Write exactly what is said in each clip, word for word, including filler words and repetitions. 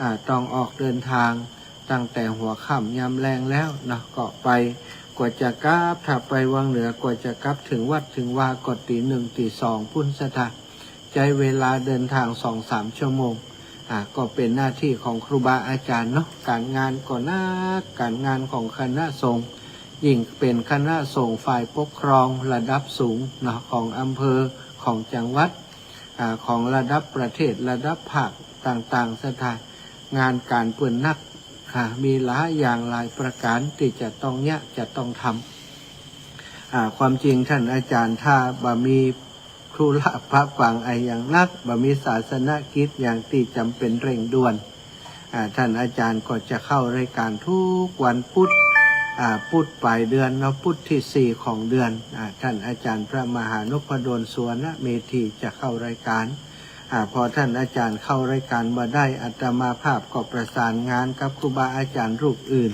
อ่า ต้องออกเดินทางตั้งแต่หัวค่ำยามแลงแล้วเนาะ ก็ไป กว่าจะกลับ ถ้าไปวังเหนือกว่าจะกลับเถิงวัดเถิงวาก็ตี๋หนึ่งตี๋สองปู๊นศรัทธา ใจ๊เวลาเดินทางสองสามชั่วโมง อ่า ก็เป๋นหน้าตี้ของครูบาอาจ๋ารย์เนาะ ก๋านงานก็หนัก ก๋านงานของคณะสงฆ์ ยิ่งเป๋นคณะสงฆ์ฝ่ายปกครองระดับสูงเนาะ ของอำเภอ ของจังหวัด อ่า ของระดับประเทศ ระดับภาคต่างๆ ศรัทธา งานก๋านเปิ้นหนัก อ่า มีหลายอย่างหลายประก๋านตี้จะต้องเยียะ จะต้องทำ อ่า ความจริงต้านอาจ๋ารย์ ถ้าบ่มีธุระปะปังอะหยังหนัก บ่มีศาสนกิจหยังตี้จ๋ำเป๋นเร่งด่วน อ่า ต้านอาจ๋ารย์ก็จะเข้ารายก๋านกู้วันปุ๊ด อ่า ปุ๊ดป๋ายเดือนเนาะ ปุ๊ดตี้สี่ของเดือน อ่า ต้านอาจ๋ารย์พระมหานพดล สุวรรณเมธี จะเข้ารายก๋าน อ่า พอต้านอาจ๋ารย์เข้ารายก๋านบ่ได้ อาตมาภาพก็ประสานงานกับครูบาอาจ๋ารย์รูปอื่น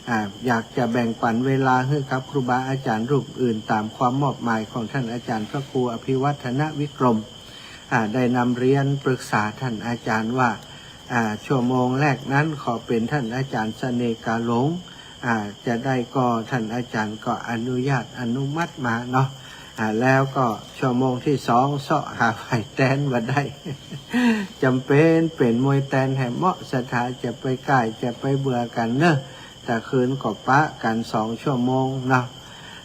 อ่า อยากจะแบ่งปั๋นเวลาหื้อกับครูบาอาจ๋ารย์รูปอื่น ต๋ามความมอบหมายของต้านอาจ๋ารย์พระครูอภิวัฒนวิกรม อ่า ได้นำเรียนปรึกษาต้านอาจ๋ารย์ว่า อ่า ชั่วโมงแรกนั้นขอเป๋นต้านอาจ๋ารย์เสน่ห์กาหลง อ่า จะได้ก็ต้านอาจ๋ารย์ก็อนุญาตอนุมัติมาเนาะ อ่า แล้วก็ชั่วโมงตี้สองเซาะหาใผแตนบ่ได้ จ๋ำเป๋นเป๋นมวยแตนแหมเนาะ ศรัทธา จะไปก้ายจะไปเบื่อกั๋นเนาะ ตะคืนก็ปะกั๋นสองชั่วโมงเนาะ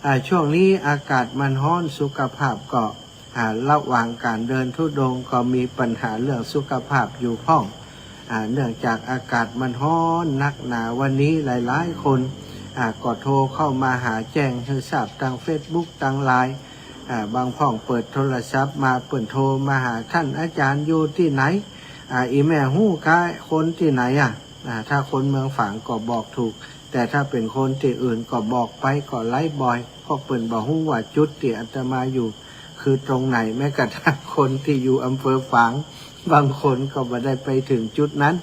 อ่า ช่วงนี้อากาศมันฮ้อน สุขภาพก็ อ่า ระหว่างก๋านเดินธุดงค์ก็มีปัญหาเรื่องสุขภาพอยู่พ่อง อ่า เนื่องจากอากาศมันฮ้อนนักหนา วันนี้หลายๆ คน อ่า ก็โทรเข้ามาหาแจ้งหื้อทราบตางเฟซบุ๊ก ตางไลน์ อ่า บางพ่องเปิดโทรศัพท์มา เปิ้นโทรมาหา ต้านอาจ๋ารย์อยู่ตี้ไหน อ่า อี่แม่ฮู้กาคนตี้ไหนอะ อ่า ถ้าคนเมืองฝางก็บอกถูก แต่ถ้าเป๋นคนตี้อื่นก็บอกไปก็ไร้บ่อย เพราะเปิ้นบ่ฮู้ว่าจุดตี้อาตมาอยู่คือตรงไหน แม้กระทั่งคนตี้อยู่อำเภอฝาง บางคนก็บ่ได้ไปเถิงจุดนั้น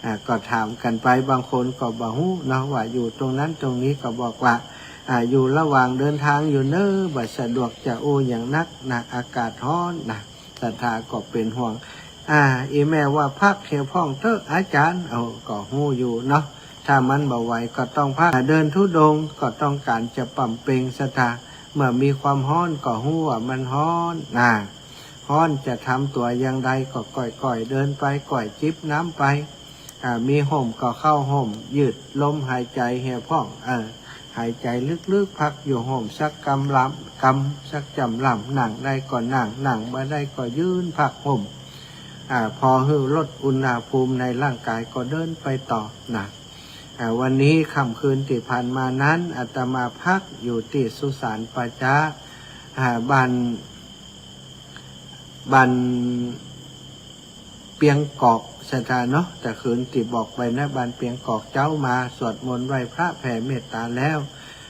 อ่า ก็ถามกั๋นไป บางคนก็บ่ฮู้เนาะว่าอยู่ตรงนั้นตรงนี้ ก็บอกว่า อ่า อยู่ระหว่างเดินทางอยู่เนาะ บ่สะดวกจะอู้หยังนักนะ อากาศฮ้อนนะ ศรัทธาก็เป๋นห่วง อ่า อี่แม่ว่าพักเหียพ่องเต๊อะอาจ๋ารย์ เอ้า ก็ฮู้อยู่เนาะ ถ้ามันบ่ไหวก็ต้องพัก เดินธุดงค์ก็ต้องก๋านจะป๋ำเปง ศรัทธา เมื่อมีความฮ้อนก็ฮู้ว่ามันฮ้อนนะ ฮ้อนจะทำตั๋วอย่างใดก็ก้อยๆ เดินไป ก้อยจิบน้ำไป อ่า มีฮ่มก็เข้าฮ่ม ยืดลมหายใจ๋เหียพ่อง เออ หายใจ๋ลึกๆ พักอยู่ฮ่มสักกำลำ กำ สักจ้ำลำ นั่งได้ก็นั่ง นั่งบ่ได้ก็ยืนพักฮ่ม อ่า พอหื้อลดอุณหภูมิในร่างกายก็เดินไปต่อนะ อ่า วันนี้ค่ำคืนตี้ผ่านมานั้น อาตมาพักอยู่ตี้สุสานป่าจ๊า อ่า บ้าน บ้านเปียงกอก ศรัทธาเนาะ ตะคืนตี้บอกไปนะ บ้านเปียงกอก เจ๊ามาสวดมนต์ไหว้พระแผ่เมตตาแล้ว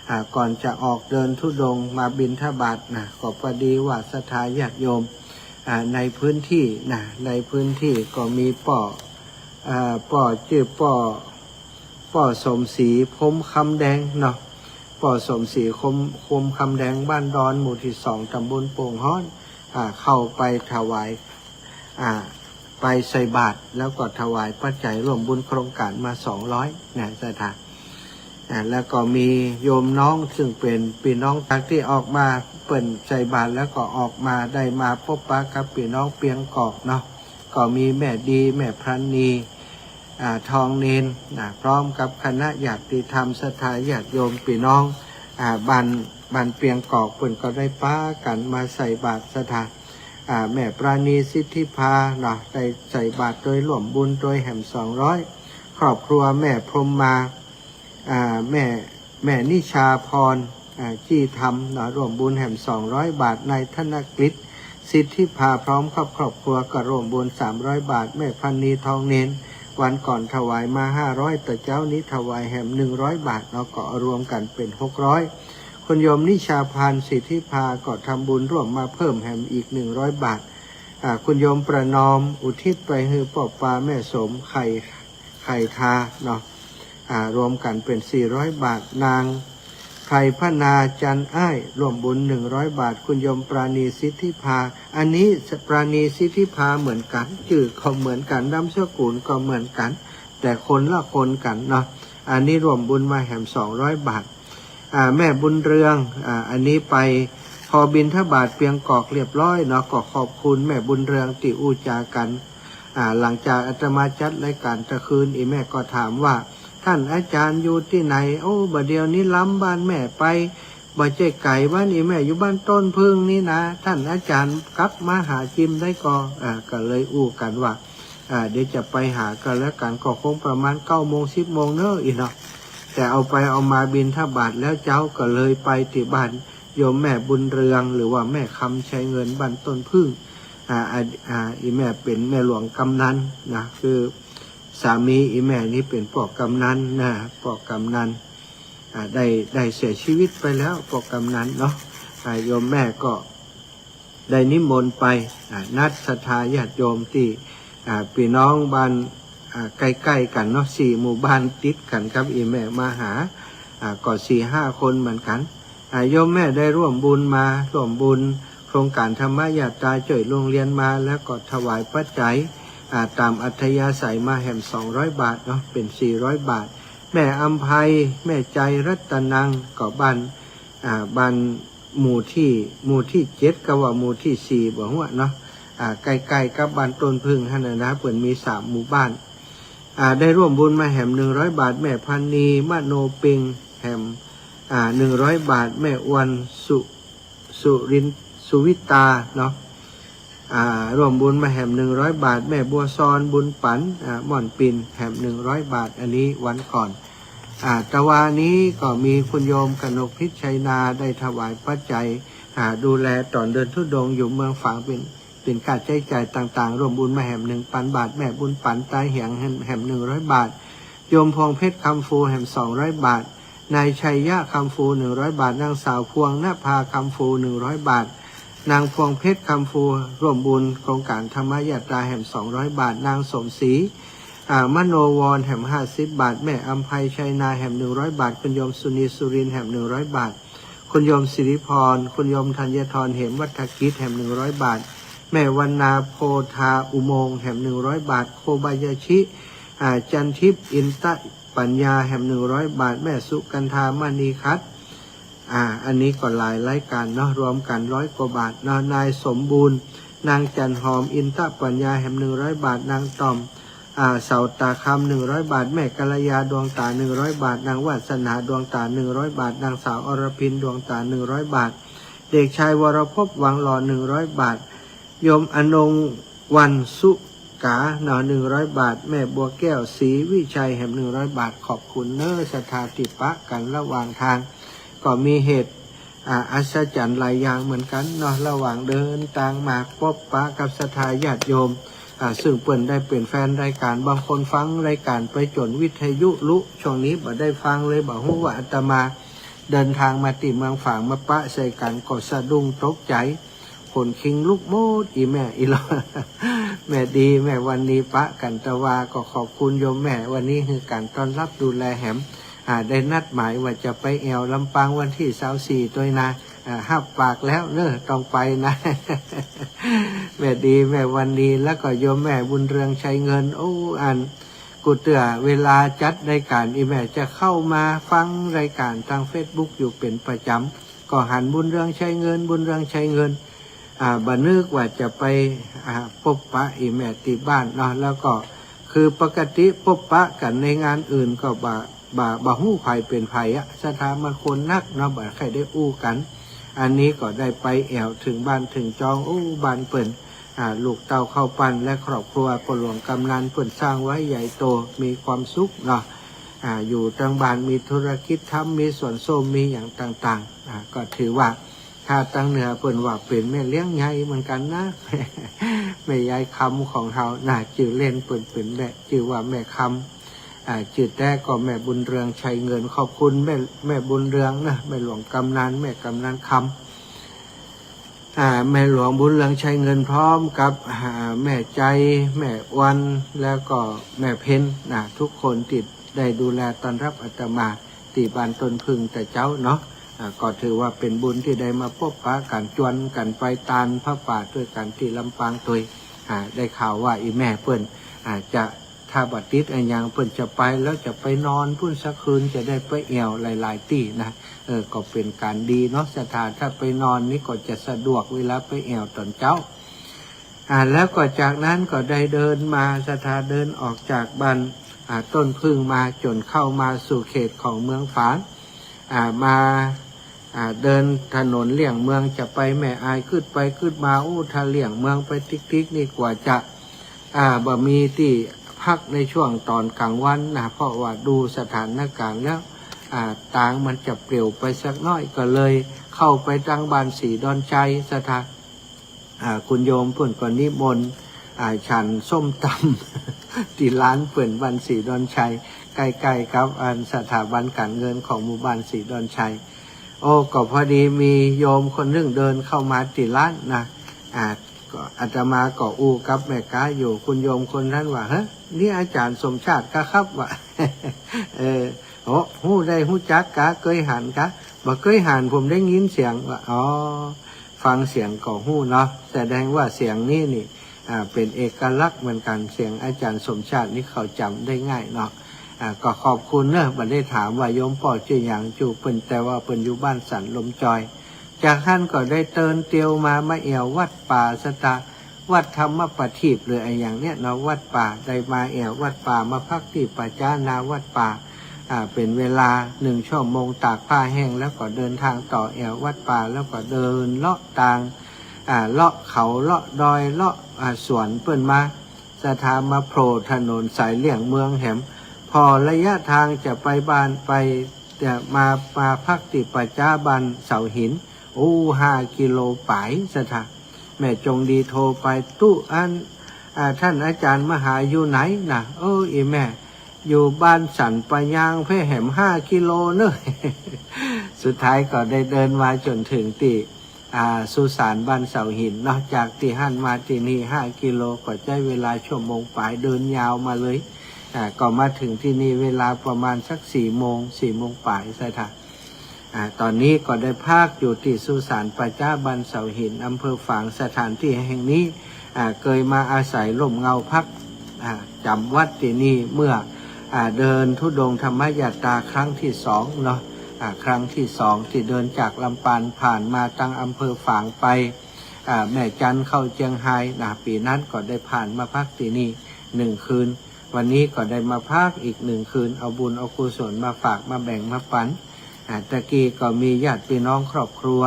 อ่า ก่อนจะออกเดินธุดงค์มาบิณฑบาตนะ ก็พอดีว่าศรัทธาญาติโยม อ่า ในพื้นที่นะ ในพื้นที่ก็มีป้อ อ่า ป้อจื้อป้อ ป้อสมศรี พรหมคำแดงเนาะ ป้อสมศรี พรหม พรหมคำแดง บ้านดอน หมู่ตี้สอง ต๋ำบลโป่งฮ้อน อ่า เข้าไปถวาย อ่า ไปใส่บาตร แล้วก็ถวายปัจจัยร่วมบุญโครงก๋านมาสองร้อยนะ ศรัทธา อ่า แล้วก็มีโยมน้องซึ่งเป๋นปี้น้องจากตี้ออกมา เปิ้นใส่บาตรแล้วก็ออกมา ได้มาปบปะกับปี้น้องเปียงกอกเนาะ ก็มีแม่ดี แม่พรรณี อ่า ทองเณรนะ พร้อมกับคณะญาติธรรมศรัทธาญาติโยมปี้น้อง อ่า บ้าน บ้านเปียงกอก เปิ้นก็ได้ปากั๋นมาใส่บาตร ศรัทธา อ่า แม่ปราณี สิทธิภาเนาะ ได้ใส่บาตรโดยร่วมบุญโดยแหมสองร้อย ครอบครัวแม่พรหมมา อ่า แม่ แม่นิชาพร อ่า จี้ธรรมเนาะ ร่วมบุญแหมสองร้อยบาท นายธนกฤษ สิทธิภา พร้อมกับครอบครัวก็ร่วมบุญสามร้อยบาท แม่พรรณี ทองเณร วันก่อนถวายมาห้าร้อย ตะเจ๊านี้ถวายแหมหนึ่งร้อยบาทเนาะ ก็รวมกั๋นเป๋นหกร้อย คุณโยมนิชาพร สิทธิภา ก็ทำบุญร่วมมาเพิ่มแหมอีกหนึ่งร้อยบาท อ่า คุณโยมประนอม อุทิศไปหื้อป้อปาแม่สม ไข่ ไข่ทาเนาะ อ่า รวมกั๋นเป๋นสี่ร้อยบาท นาง ไข่พนาจันอ้าย ร่วมบุญหนึ่งร้อยบาท คุณโยมปราณีสิทธิภา อันนี้ปราณีสิทธิภาเหมือนกั๋น จื้อก็เหมือนกั๋น นามสกุลก็เหมือนกั๋น แต่คนละคนกั๋นเนาะ อันนี้ร่วมบุญมาแหมสองร้อยบาท อ่า แม่บุญเรือง อ่า อันนี้ไป พอบิณฑบาตเปียงกอกเรียบร้อยเนาะ ก็ขอบคุณแม่บุญเรืองตี้อู้จ๋ากั๋น อ่า หลังจากอาตมาจัดรายก๋านตะคืน อี่แม่ก็ถามว่า "ท่านอาจ๋ารย์อยู่ตี้ไหน โอ้ บ่าเดี่ยวนี้ลำบ้านแม่ไป บ่ใจ้ไก๋บ้านอี่แม่ อยู่บ้านต้นผึ้งนี่นา ท่านอาจ๋ารย์กลับมาหาจิมได้ก่อ" อ่า ก็เลยอู้กั๋นว่า อ่า เดี๋ยวจะไปหาก็แล้วกั๋น ก็คงประมาณเก้าโมงสิบโมงเนาะอี่เนาะ แต่เอาไปเอามาบิณฑบาตแล้วเจ๊า ก็เลยไปตี้บ้านโยมแม่บุญเรือง หรือว่าแม่คำชัยเงิน บ้านต้นผึ้ง อ่า อ่า อ่า อี่แม่เป๋นแม่หลวงกำนันนะ คือสามีอี่แม่นี่เป๋นป้อกำนันนะ ป้อกำนัน อ่า ได้ ได้เสียชีวิตไปแล้ว ป้อกำนันเนาะ อ่า โยมแม่ก็ ได้นิมนต์ไป อ่า นัดศรัทธาญาติโยมตี้ อ่า ปี้น้องบ้าน อ่า ใก้ๆ กั๋นเนาะ สี่หมู่บ้านติดกั๋นกับอี่แม่มาหา อ่า ก็สี่ห้าคนเหมือนกั๋น อ่า โยมแม่ได้ร่วมบุญมา ร่วมบุญโครงก๋านธรรมญาตราจ้วยโรงเรียนมา แล้วก็ถวายปัจจัย อ่า ต๋ามอัธยาศัยมาแหมสองร้อยบาทเนาะ เป๋นสี่ร้อยบาท แม่อำไพ แม่ใจรัตนัง ก็บ้าน อ่า บ้าน หมู่ตี้ หมู่ตี้เจ็ด ก็ว่าหมู่ตี้สี่ บ่ฮู้เนาะ อ่า ใก้ๆ กับบ้านต้นผึ้งหั้นน่ะนะ เปิ้นมีสามหมู่บ้าน อ่า ได้ร่วมบุญมาแหมหนึ่งร้อยบาท แม่พันนี มโนเปง แหม อ่า หนึ่งร้อยบาท แม่อวน สุ สุรินทร์ สุวิตาเนาะ อ่า ร่วมบุญมาแหมหนึ่งร้อยบาท แม่บัวซอน บุญปั๋น อ่า ม่อนปิ่น แหมหนึ่งร้อยบาท อันนี้วันก่อน อ่า ตะวานี้ก็มีคุณโยมกนกพิชชัยนาได้ถวายปัจจัย อ่า ดูแลต๋อนเดินธุดงค์อยู่เมืองฝาง เป๋น เป๋นค่าใจ๊จ่ายต่างๆ ร่วมบุญมาแหมหนึ่งปันบาท แม่บุญปั๋นตาแหง แหม แหมหนึ่งร้อยบาท โยมพวงเพชรคำฟู แหมสองร้อยบาท นายชัยยะคำฟู หนึ่งร้อยบาท นางสาวพวงนภาคำฟู หนึ่งร้อยบาท นางพวงเพชรคำฟู ร่วมบุญโครงก๋านธรรมญาตรา แหมสองร้อยบาท นางสมศรี อ่า มโนวร แหมห้าสิบบาท แม่อำไพชัยนา แหมหนึ่งร้อยบาท คุณโยมสุนีสุรินทร์ แหมหนึ่งร้อยบาท คุณโยมสิริพร คุณโยมธัญธร เหมวัฒกิจ แหมหนึ่งร้อยบาท แม่วรรณา โพธาอุโมงค์ แหมหนึ่งร้อยบาท โคบายาชิ อ่า จันทิพย์ อินตะปัญญา แหมหนึ่งร้อยบาท แม่สุกันธา มณีคัต อ่า อันนี้ก็หลายรายก๋านเนาะ รวมกั๋นร้อยกว่าบาทเนาะ นายสมบูรณ์ นางจันหอม อินตะปัญญา แหมหนึ่งร้อยบาท นางต่อม อ่า เสาตาคำ หนึ่งร้อยบาท แม่กัลยา ดวงตา หนึ่งร้อยบาท นางวาสนา ดวงตา หนึ่งร้อยบาท นางสาวอรพิน ดวงตา หนึ่งร้อยบาท เด็กชายวรภพ วังหล่อ หนึ่งร้อยบาท โยมอนงค์ วรรณสุกา เนาะ หนึ่งร้อยบาท แม่บัวแก้ว ศรีวิชัย แหมหนึ่งร้อยบาท ขอบคุณเน้อ ศรัทธาตี้ปะกั๋นระหว่างตาง ก็มีเหตุ อ่า อัศจรรย์หลายอย่างเหมือนกั๋นเนาะ ระหว่างเดินตางมา ปบปะกับศรัทธาญาติโยม อ่า ซึ่งเปิ้นได้เป๋นแฟนรายก๋าน บางคนฟังรายก๋านไปจ๋นวิทยุลุ ช่วงนี้บ่ได้ฟังเลย บ่ฮู้ว่าอาตมาเดินตางมาตี้เมืองฝาง มาปะใส่กั๋น ก็สะดุ้งตกใจ๋ ขนคิงลุกหมด อี่แม่อี่หลอ แม่ดี แม่วันนี้ปะกั๋น ตะวาก็ขอบคุณโยมแม่วันนี้ หื้อก๋านต้อนรับดูแลแหม อ่า ได้นัดหมายว่าจะไปแอ่วลำปางวันตี้ซาวสี่ตวยนะ อ่า ฮับปากแล้วเน้อ ต้องไปนะ แม่ดี แม่วันนี้ แล้วก็โยมแม่บุญเรืองชัยเงิน โอ้ อัน กู้เตื้อเวลาจัดรายก๋าน อี่แม่จะเข้ามาฟังรายก๋านตางเฟซบุ๊กอยู่เป๋นประจ๋ำ ก็หันบุญเรืองชัยเงิน บุญเรืองชัยเงิน อ่า บ่นึกว่าจะไป อ่า ปบปะอี่แม่ตี้บ้านเนาะ แล้วก็คือปกติปบปะกั๋นในงานอื่นก็บ่ บ่ บ่ฮู้ใผเป๋นใผอะ ศรัทธามันคนนักเนาะ บ่ใค่ได้อู้กั๋น อันนี้ก็ได้ไปแอ่วเถิงบ้านเถิงจอง โอ้ บ้านเปิ้น อ่า ลูกเต้าข้าวปั้นและครอบครัว ป้อหลวงกำนันเปิ้นสร้างไว้ใหญ่โต มีความสุขเนาะ อ่า อยู่ตางบ้านมีธุรกิจทำ มีสวนส้ม มีหยังต่างๆ อ่า ก็ถือว่า ถ้าตางเหนือเปิ้นว่าเป๋นแม่เลี้ยงใหญ่เหมือนกั๋นนะ แม่ยายคำของเฮานะ จื้อเล่นเปิ้นเป๋นแม่ จื้อว่าแม่คำ อ่า จื้อแต๊ก็แม่บุญเรืองชัยเงิน ขอบคุณแม่ แม่บุญเรืองนะ แม่หลวงกำนัน แม่กำนันคำ อ่า แม่หลวงบุญเรืองชัยเงินพร้อมกับ อ่า แม่ใจ แม่อวน แล้วก็แม่เพ็ญนะ ทุกคนตี้ได้ดูแลต้อนรับอาตมาตี้บ้านต้นผึ้งแต่เจ๊าเนาะ อ่า ก็ถือว่าเป๋นบุญตี้ได้มาปบปะกั๋น จวนกั๋นไปตานผ้าป่าตวยกั๋นตี้ลำปางตวย อ่า ได้ข่าวว่าอี่แม่เปิ้น อ่า จะ ถ้าบ่ติดอะหยังเปิ้นจะไปแล้วจะไปนอนปู๊นสักคืน จะได้ไปแอ่วหลายๆ ตี้นะ เออ ก็เป๋นก๋านดีเนาะ ศรัทธา ถ้าไปนอนนี่ก็จะสะดวกเวลาไปแอ่วต๋อนเจ๊า อ่า แล้วก็จากนั้นก็ได้เดินมา ศรัทธา เดินออกจากบ้าน อ่า ต้นผึ้งมาจ๋นเข้ามาสู่เขตของเมืองฝาง อ่า มา อ่า เดินถนนเลี่ยงเมืองจะไปแม่อาย กึ๊ดไปกึ๊ดมา อู้ ถ้าเลี่ยงเมืองไปติ๊กๆ นี่กว่าจะ อ่า บ่มีตี้พักในช่วงต๋อนก๋างวันนะ เพราะว่าดูสถานก๋ารณ์แล้ว อ่า ตางมันจะเปลี่ยวไปสักน้อย ก็เลยเข้าไปตางบ้านศรีดอนชัย ศรัทธา อ่า คุณโยมเปิ้นก็นิมนต์ อ่า ฉันส้มตำ ตี้ร้านเปิ้นบ้านศรีดอนชัย ใก้ๆ กับอันสถาบันก๋านเงินของหมู่บ้านศรีดอนชัย โอ้ ก็พอดีมีโยมคนนึ่งเดินเข้ามาตี้ร้านนะ อ่า ก็อาตมาก็อู้กับแม่ก๊าอยู่ คุณโยมคนนั้นว่า "เฮ้ย นี่อาจ๋ารย์สมชาติก๊ะครับ" ว่า เออ "โอ้ ฮู้ได้ฮู้จักก๊ะ เกยหันก๊ะ" "บ่เกยหัน ผมได้ยินเสียง" ว่า "อ๋อ ฟังเสียงก็ฮู้เนาะ แสดงว่าเสียงนี้นี่ อ่า เป๋นเอกลักษณ์เหมือนกั๋น เสียงอาจ๋ารย์สมชาตินี่เขาจ๋ำได้ง่ายเนาะ" อ่า ก็ขอบคุณเนอะ บ่ได้ถามว่าโยมป้อจื้อหยัง จื้อเปิ้น แต่ว่าเปิ้นอยู่บ้านสันลมจอย จากหั้นก็ได้เตินเตียวมา มาแอ่ววัดป่า ศรัทธา วัดธรรมประทีปหรืออะหยังเนี่ยเนาะ วัดป่า ได้มาแอ่ววัดป่า มาพักตี้ป่าจ๊าหน้าวัดป่า อ่า เป๋นเวลานึ่งชั่วโมง ตากผ้าแห้งแล้วก็เดินตางต่อแอ่ววัดป่า แล้วก็เดินเลาะตาง อ่า เลาะเขาเลาะดอยเลาะ อ่า สวนเปิ้นมา ศรัทธา มาโผล่ถนนสายเลี่ยงเมืองแหม พอระยะตางจะไปบ้านไป จะมา มาพักตี้ป่าจ๊าบ้านเสาหิน โอ้ ห้ากิโลป๋าย ศรัทธา แม่จงดีโทรไป "ตุ๊ อัน อ่า ต้านอาจ๋ารย์มหาอยู่ไหนนะ" "เออ อี่แม่ อยู่บ้านสันป่ายางแป๊แหม ห้ากิโลเนอะ" สุดท้ายก็ได้เดินมาจ๋นเถิงตี้ อ่า สุสานบ้านเสาหินเนาะ จากตี้หั้นมาตี้นี่ห้ากิโล ก็ใจ๊เวลาชั่วโมงป๋าย เดินยาวมาเลย อ่า ก็มาเถิงตี้นี่เวลาประมาณสักสี่โมง สี่โมงป๋าย ศรัทธา อ่า ต๋อนนี้ก็ได้พักอยู่ตี้สุสานป่าจ๊าบ้านเสาหิน อำเภอฝาง สถานตี้แห่งนี้ อ่า เกยมาอาศัยร่มเงาพัก อ่า จ๋ำวัดตี้นี่เมื่อ อ่า เดินธุดงค์ธรรมยาตราครั้งตี้สองเนาะ อ่า ครั้งตี้สองตี้เดินจากลำปางผ่านมาตางอำเภอฝางไป อ่า แม่จันเข้าเจียงฮายนะ ปี๋นั้นก็ได้ผ่านมาพักตี้นี่นึ่งคืน วันนี้ก็ได้มาพักอีกนึ่งคืน เอาบุญเอากุศลมาฝากมาแบ่งมาปั๋น อ่า ตะกี้ก็มีญาติปี้น้องครอบครัว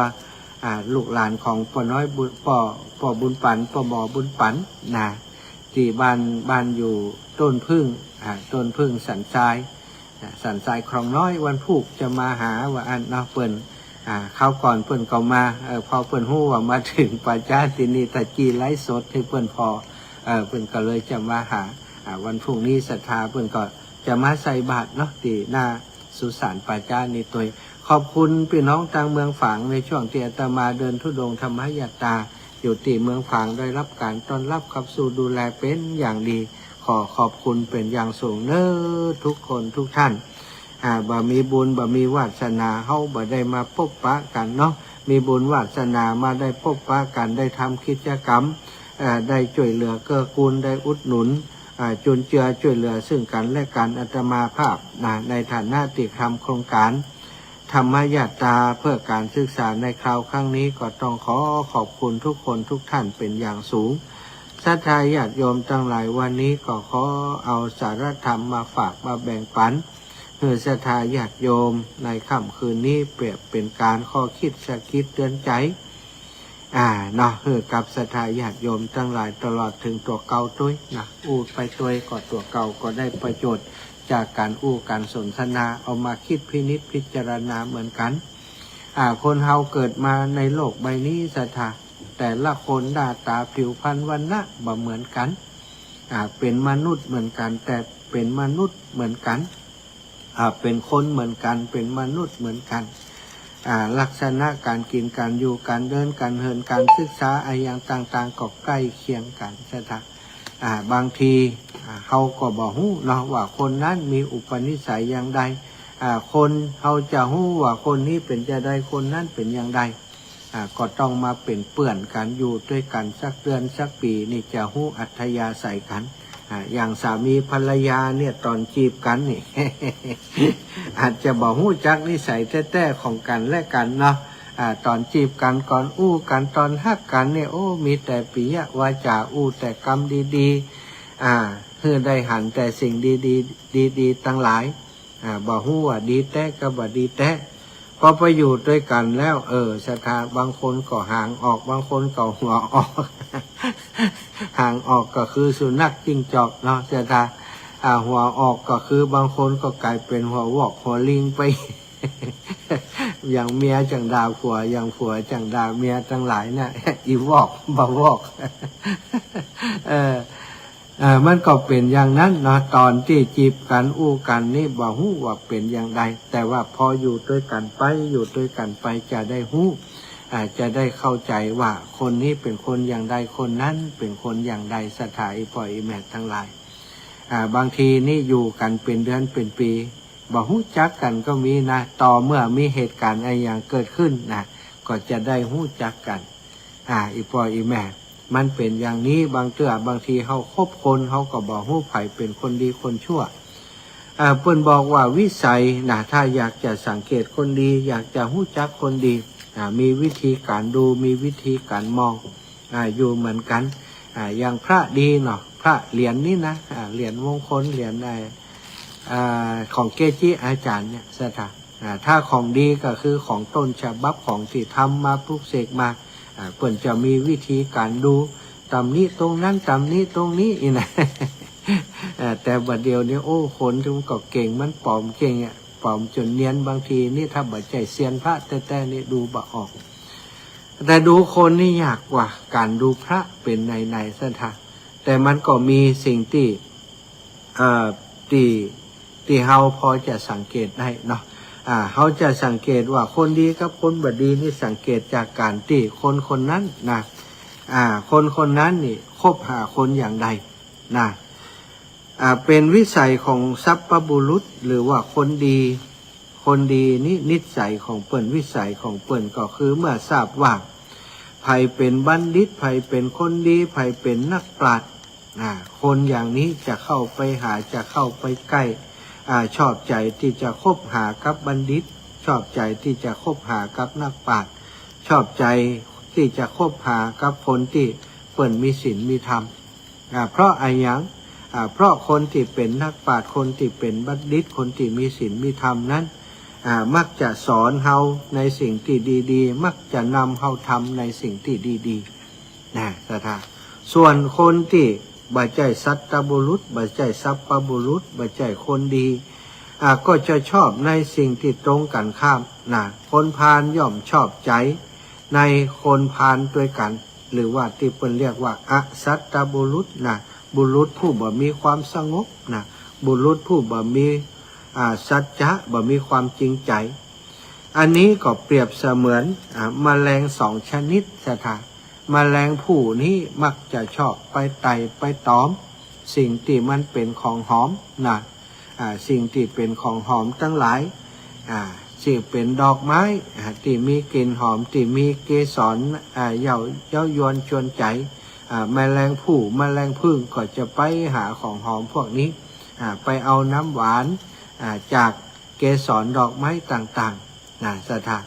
อ่า ลูกหลานของป้อน้อยบุญ ป้อ ป้อบุญปั๋น ป้อหมอบุญปั๋นนะ ตี้บ้าน บ้านอยู่ต้นผึ้ง อ่า ต้นผึ้งสันทราย อ่า สันทรายคลองน้อย วันพูกจะมาหาว่าอั้นเนาะ เปิ้น อ่า คราวก่อนเปิ้นก็มา เออ พอเปิ้นฮู้ว่ามาเถิงป่าจ๊าตี้นี่ ตะกี้ไลฟ์สดหื้อเปิ้นผ่อ เออ เปิ้นก็เลยจะมาหา อ่า วันพรุ่งนี้ศรัทธาเปิ้นก็จะมาใส่บาตรเนาะ ตี้หน้าสุสานป่าจ๊านี่ตวย ขอบคุณปี้น้องตางเมืองฝาง ในช่วงตี้อาตมาเดินธุดงค์ธรรมยาตราอยู่ตี้เมืองฝาง ได้ฮับก๋านต้อนฮับขับสู้ดูแลเป๋นอย่างดี ขอขอบคุณเป๋นอย่างสูงเน้อทุกคนทุกท่าน อ่า บ่มีบุญบ่มีวาสนา เฮาบ่ได้มาปบปะกั๋นเนาะ มีบุญวาสนามาได้ปบปะกั๋น ได้ทำกิจกรรม อ่า ได้จ้วยเหลือเกื้อกูล ได้อุดหนุน อ่า จุนเจือจ้วยเหลือซึ่งกั๋นและกั๋น อาตมาภาพนะ ในฐานะตี้ทำโครงก๋านธรรมยาตราเพื่อก๋านศึกษาในคราวครั้งนี้ ก็ต้องขอขอบคุณทุกคนทุกท่านเป๋นอย่างสูง ศรัทธาญาติโยมตังหลาย วันนี้ก็ขอเอาสาระธรรมมาฝากมาแบ่งปั๋น หื้อศรัทธาญาติโยมในค่ำคืนนี้ เปรียบเป๋นก๋านข้อคิดสะกิดเตือนใจ๋ อ่า เนาะ หื้อกับศรัทธาญาติโยมตังหลาย ตลอดเถิงตั๋วเก่าตวยนะ อู้ไปตวยก็ตั๋วเก่าก็ได้ประโยชน์จากก๋านอู้ก๋านสนทนา เอามาคิดพินิจพิจารณาเหมือนกั๋น อ่า คนเฮาเกิดมาในโลกใบนี้ศรัทธา แต่ละคนหน้าต๋าผิวพรรณวรรณะบ่เหมือนกั๋น อ่า เป๋นมนุษย์เหมือนกั๋น แต่เป๋นมนุษย์เหมือนกั๋น อ่า เป๋นคนเหมือนกั๋น เป๋นมนุษย์เหมือนกั๋น อ่า ลักษณะก๋านกิ๋นก๋านอยู่ ก๋านเดินก๋านเหิน ก๋านศึกษาอะหยังต่างๆ ก็ใก้เคียงกั๋น ศรัทธา อ่า บางที อ่า เฮาก็บ่ฮู้เนาะว่าคนนั้นมีอุปนิสัยอย่างใด อ่า คนเฮาจะฮู้ว่าคนนี้เป๋นจาใด คนนั้นเป๋นอย่างใด อ่า ก็ต้องมาเป๋นเปื้อนกั๋น อยู่ตวยกั๋นสักเดือนสักปี๋นี่จะฮู้อัธยาศัยกั๋น อ่า อย่างสามีภรรยาเนี่ยต๋อนจีบกั๋นนี่ อาจจะบ่ฮู้จักนิสัยแต๊ๆ ของกั๋นและกั๋นเนาะ อ่า ต๋อนจีบกั๋น ก่อนอู้กั๋น ต๋อนฮักกั๋นเนี่ย โอ้ มีแต่ปิยวาจ๋า อู้แต่กำดีๆ อ่า หื้อได้หันแต่สิ่งดีๆ ดีๆ ตังหลาย อ่า บ่ฮู้ว่าดีแต๊กับบ่ดีแต๊ พอไปอยู่ตวยกั๋นแล้ว เออ ศรัทธา บางคนก็หางออก บางคนก็หัวออก หางออกก็คือสุนัขจิ้งจอกเนาะ ศรัทธา อ่า หัวออกก็คือบางคนก็ก๋ายเป๋นหัววอกหัวลิงไป อย่างเมียจั่งด่าผัว อย่างผัวจั่งด่าเมียตังหลายน่ะ อี่วอก บ่าวอก เออ เออ มันก็เป๋นอย่างนั้นเนาะ ต๋อนตี้จีบกั๋นอู้กั๋นนี่บ่ฮู้ว่าเป๋นอย่างใด แต่ว่าพออยู่ตวยกั๋นไป อยู่ตวยกั๋นไปจะได้ฮู้ อ่า จะได้เข้าใจ๋ว่าคนนี้เป๋นคนอย่างใด คนนั้นเป๋นคนอย่างใด ศรัทธาอี่ป้ออี่แม่ตังหลาย อ่า บางทีนี่อยู่กั๋นเป๋นเดือนเป๋นปี๋ บ่ฮู้จักกั๋นก็มีนะ ต่อเมื่อมีเหตุก๋ารณ์อะหยังเกิดขึ้นนะ ก็จะได้ฮู้จักกั๋น อ่า อี่ป้ออี่แม่ มันเป๋นอย่างนี้ บางเตื้อบางทีเฮาคบคน เฮาก็บ่ฮู้ใผเป๋นคนดีคนชั่ว อ่า เปิ้นบอกว่าวิสัยนะ ถ้าอยากจะสังเกตคนดี อยากจะฮู้จักคนดี อ่า มีวิธีก๋านดู มีวิธีก๋านมอง อ่า อยู่เหมือนกั๋น อ่า อย่างพระดีเนาะ พระเหรียญนี่นะ อ่า เหรียญมงคล เหรียญไอ้ อ่า ของเกจิอาจ๋ารย์เนี่ย ศรัทธา อ่า ถ้าของดีก็คือของต้นฉบับ ของตี้ทำมาปลุกเสกมา อ่า เปิ้นจะมีวิธีก๋านดู ต๋ำหนิตรงนั้น ต๋ำหนิตรงนี้ อี้นะ อ่า แต่บ่าเดี่ยวนี้ โอ้ คนมันก็เก่ง มันปลอมเก่งอะ ปลอมจ๋นเนียน บางทีนี่ถ้าบ่ใจ้เซียนพระแต๊ๆ นี่ดูบ่ออก แต่ดูคนนี่ยากกว่าก๋านดูพระเป๋นไหนๆ ศรัทธา แต่มันก็มีสิ่งตี้ เอ่อ ตี้ ตี้เฮาพอจะสังเกตได้เนาะ อ่า เฮาจะสังเกตว่าคนดีกับคนบ่ดีนี่สังเกตจากก๋านตี้คนคนนั้นนะ อ่า คนคนนั้นนี่คบหาคนอย่างใดนะ อ่า เป๋นวิสัยของสัพพบุรุษ หรือว่าคนดี คนดีนี่นิสัยของเปิ้น วิสัยของเปิ้นก็คือเมื่อทราบว่า ใผเป๋นบัณฑิต ใผเป๋นคนดี ใผเป๋นนักปราชญ์ อ่า คนอย่างนี้จะเข้าไปหา จะเข้าไปใก้ อ่า ชอบใจ๋ตี้จะคบหากับบัณฑิต ชอบใจ๋ตี้จะคบหากับนักปราชญ์ ชอบใจ๋ตี้จะคบหากับคนตี้เปิ้นมีศีลมีธรรม อ่า เพราะอะหยัง อ่า เพราะคนตี้เป๋นนักปราชญ์ คนตี้เป๋นบัณฑิต คนตี้มีศีลมีธรรมนั้น อ่า มักจะสอนเฮาในสิ่งตี้ดีๆ มักจะนำเฮาทำในสิ่งตี้ดีๆ นะ ศรัทธา ส่วนคนตี้บ่ใจ้สัตบุรุษ บ่ใจ้สัพพบุรุษ บ่ใจ้คนดี อ่า ก็จะชอบในสิ่งตี้ตรงกั๋นข้าม นะ คนพาลย่อมชอบใจ๋ในคนพาลตวยกั๋น หรือว่าตี้เปิ้นเรียกว่าอสัตบุรุษนะ บุรุษผู้บ่มีความสงบนะ บุรุษผู้บ่มี อ่า สัจจะ บ่มีความจริงใจ๋ อันนี้ก็เปรียบเสมือน อ่า แมลงสองชนิด ศรัทธา แมลงผู้นี้มักจะชอบไปไต่ไปตอม สิ่งตี้มันเป๋นของหอมนะ อ่า สิ่งตี้เป๋นของหอมตังหลาย อ่า สิ่งเป๋นดอกไม้ อ่า ตี้มีกลิ่นหอม ตี้มีเกสร อ่า เย้า เย้ายวนจวนใจ๋ อ่า แมลงผู้ แมลงผึ้งก็จะไปหาของหอมพวกนี้ อ่า ไปเอาน้ำหวาน อ่า จากเกสรดอกไม้ต่างๆ นะ ศรัทธา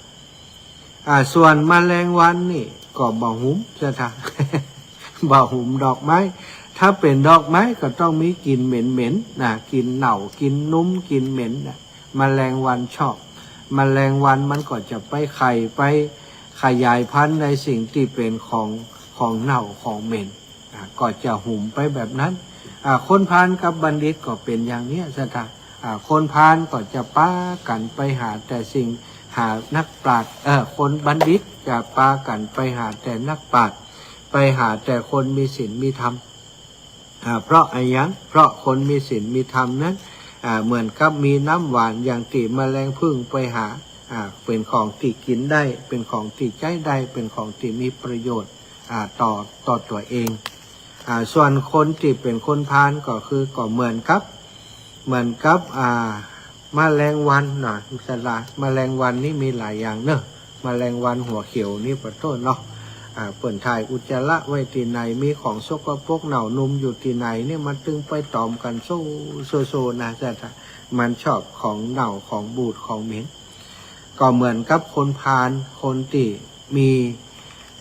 อ่า ส่วนแมลงวันนี่ก็บ่หุม ศรัทธา บ่หุมดอกไม้ ถ้าเป๋นดอกไม้ก็ต้องมีกลิ่นเหม็นๆ นะ กลิ่นเน่า กลิ่นนุ่ม กลิ่นเหม็นนะ แมลงวันชอบ แมลงวันมันก็จะไปไข่ ไปขยายพันธุ์ในสิ่งตี้เป๋นของ ของเน่า ของเหม็น อ่า ก็จะหุมไปแบบนั้น อ่า คนพาลกับบัณฑิตก็เป๋นอย่างเนี้ย ศรัทธา อ่า คนพาลก็จะปากั๋นไปหาแต่สิ่ง หานักปราชญ์ เออ คนบัณฑิตจะปากั๋นไปหาแต่นักปราชญ์ ไปหาแต่คนมีศีลมีธรรม อ่า เพราะอะหยัง เพราะคนมีศีลมีธรรมนั้น อ่า เหมือนกับมีน้ำหวานอย่างตี้แมลงผึ้งไปหา อ่า เป๋นของตี้กิ๋นได้ เป๋นของตี้ใจ๊ได้ เป๋นของตี้มีประโยชน์ อ่า ต่อ ต่อตั๋วเอง อ่า ส่วนคนตี้เป๋นคนพาลก็คือ ก็เหมือนกับ เหมือนกับ อ่า แมลงวันเนาะ ศรัทธา แมลงวันนี่มีหลายอย่างเนาะ แมลงวันหัวเขียวนี่เป๋นต้นเนาะ อ่า เปิ้นถ่ายอุจจาระไว้ตี้ไหน มีของสกปรกเน่านุ่มอยู่ตี้ไหนเนี่ย มันตึงไปตอมกั๋นโซ่ โซ่ โซ่นะ ศรัทธา มันชอบของเน่า ของบูด ของเหม็น ก็เหมือนกับคนพาล คนตี้มี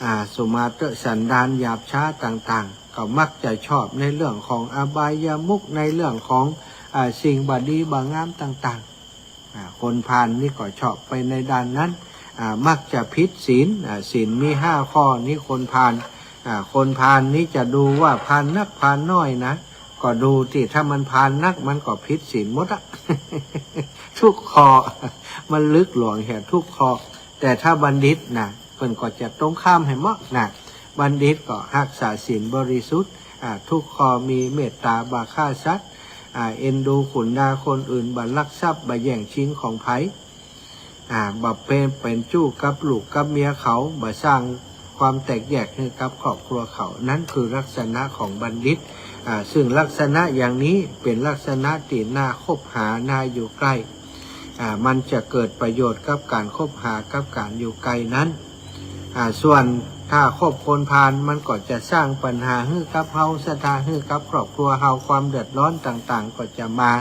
อ่า สมาเตอะสันดานหยาบช้าต่างๆ ก็มักจะชอบในเรื่องของอบายมุข ในเรื่องของ อ่า สิ่งบ่ดีบ่งามต่างๆ อ่า คนพาลนี่ก็ชอบไปในด้านนั้น อ่า มักจะผิดศีล อ่า ศีลมีห้าข้อนี้คนพาล อ่า คนพาลนี้จะดูว่าพาลนักพาลน้อยนะ ก็ดูตี้ ถ้ามันพาลนักมันก็ผิดศีลหมดอะ ทุกข้อ มันลึกหลวงแหม ทุกข้อ แต่ถ้าบัณฑิตนะ เปิ้นก็จะตรงข้ามแหมเนาะนะ บัณฑิตก็ฮักษาศีลบริสุทธิ์ อ่า ทุกข้อ มีเมตตา บ่ฆ่าสัตว์ อ่า เอ็นดูขุนนาคนอื่น บ่ลักทรัพย์ บ่แย่งชิงของใผ อ่า บ่เป๋น เป๋นชู้กับลูกกับเมียเขา บ่สร้างความแตกแยกหื้อกับครอบครัวเขา นั่นคือลักษณะของบัณฑิต อ่า ซึ่งลักษณะอย่างนี้เป๋นลักษณะตี้น่าคบหา น่าอยู่ใก้ อ่า มันจะเกิดประโยชน์กับก๋านคบหา กับก๋านอยู่ใก้นั้น อ่า ส่วนถ้าคบคนพาล มันก็จะสร้างปัญหาหื้อกับเฮา ศรัทธา หื้อกับครอบครัวเฮา ความเดือดร้อนต่างๆ ก็จะมา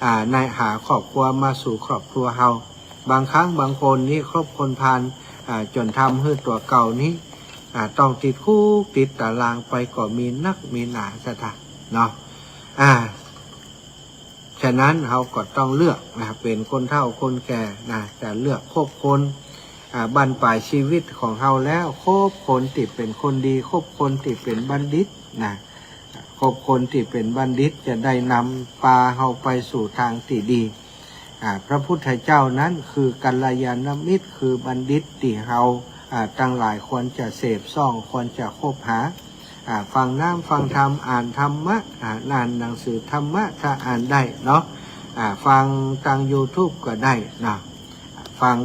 อ่า ในหาครอบครัว มาสู่ครอบครัวเฮา บางครั้งบางคนนี่คบคนพาล อ่า จ๋นทำหื้อตั๋วเก่านี้ อ่า ต้องติดคุกติดตารางไปก็มีนักมีหนา ศรัทธา เนาะ อ่า ฉะนั้นเฮาก็ต้องเลือกนะ เป๋นคนเฒ่าคนแก่นะ จะเลือกคบคน อ่า บั้นปลายชีวิตของเฮาแล้ว คบคนตี้เป๋นคนดี คบคนตี้เป๋นบัณฑิตนะ คบคนตี้เป๋นบัณฑิตจะได้นำปาเฮาไปสู่ตางตี้ดี อ่า พระพุทธเจ้านั้นคือกัลยาณมิตร คือบัณฑิตตี้เฮา อ่า ตังหลายควรจะเสพซ่อง ควรจะคบหา อ่า ฟังน้ำฟังธรรม อ่านธรรมะ อ่า อ่านหนังสือธรรมะ ถ้าอ่านได้เนาะ อ่า ฟังตางยูทูบก็ได้เนาะ ฟัง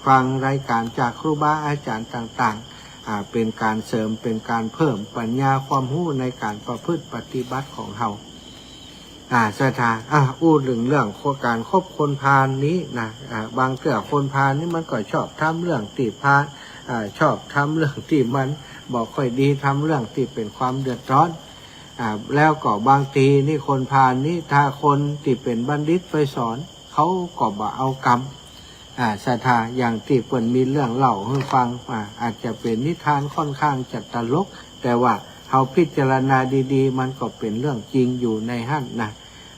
ฟังรายก๋านจากครูบาอาจ๋ารย์ต่างๆ อ่า เป๋นก๋านเสริม เป๋นก๋านเพิ่มปัญญาความฮู้ในก๋านประพฤติปฏิบัติของเฮา อ่า ศรัทธา อ่า อู้เถิงเรื่องก๋านคบคนพาลนี้นะ อ่า บางเตื้อคนพาลนี่มันก็ชอบทำเรื่องตี้พาล อ่า ชอบทำเรื่องตี้มันบ่ค่อยดี ทำเรื่องตี้เป๋นความเดือดร้อน อ่า แล้วก็บางทีนี่คนพาลนี่ ถ้าคนตี้เป๋นบัณฑิตไปสอน เขาก็บ่เอากำ อ่า ศรัทธา อย่างตี้เปิ้นมีเรื่องเล่าหื้อฟัง อ่า อาจจะเป๋นนิทานค่อนข้างจะตลก แต่ว่าเฮาพิจารณาดีๆ มันก็เป๋นเรื่องจริงอยู่ในหั้นนะ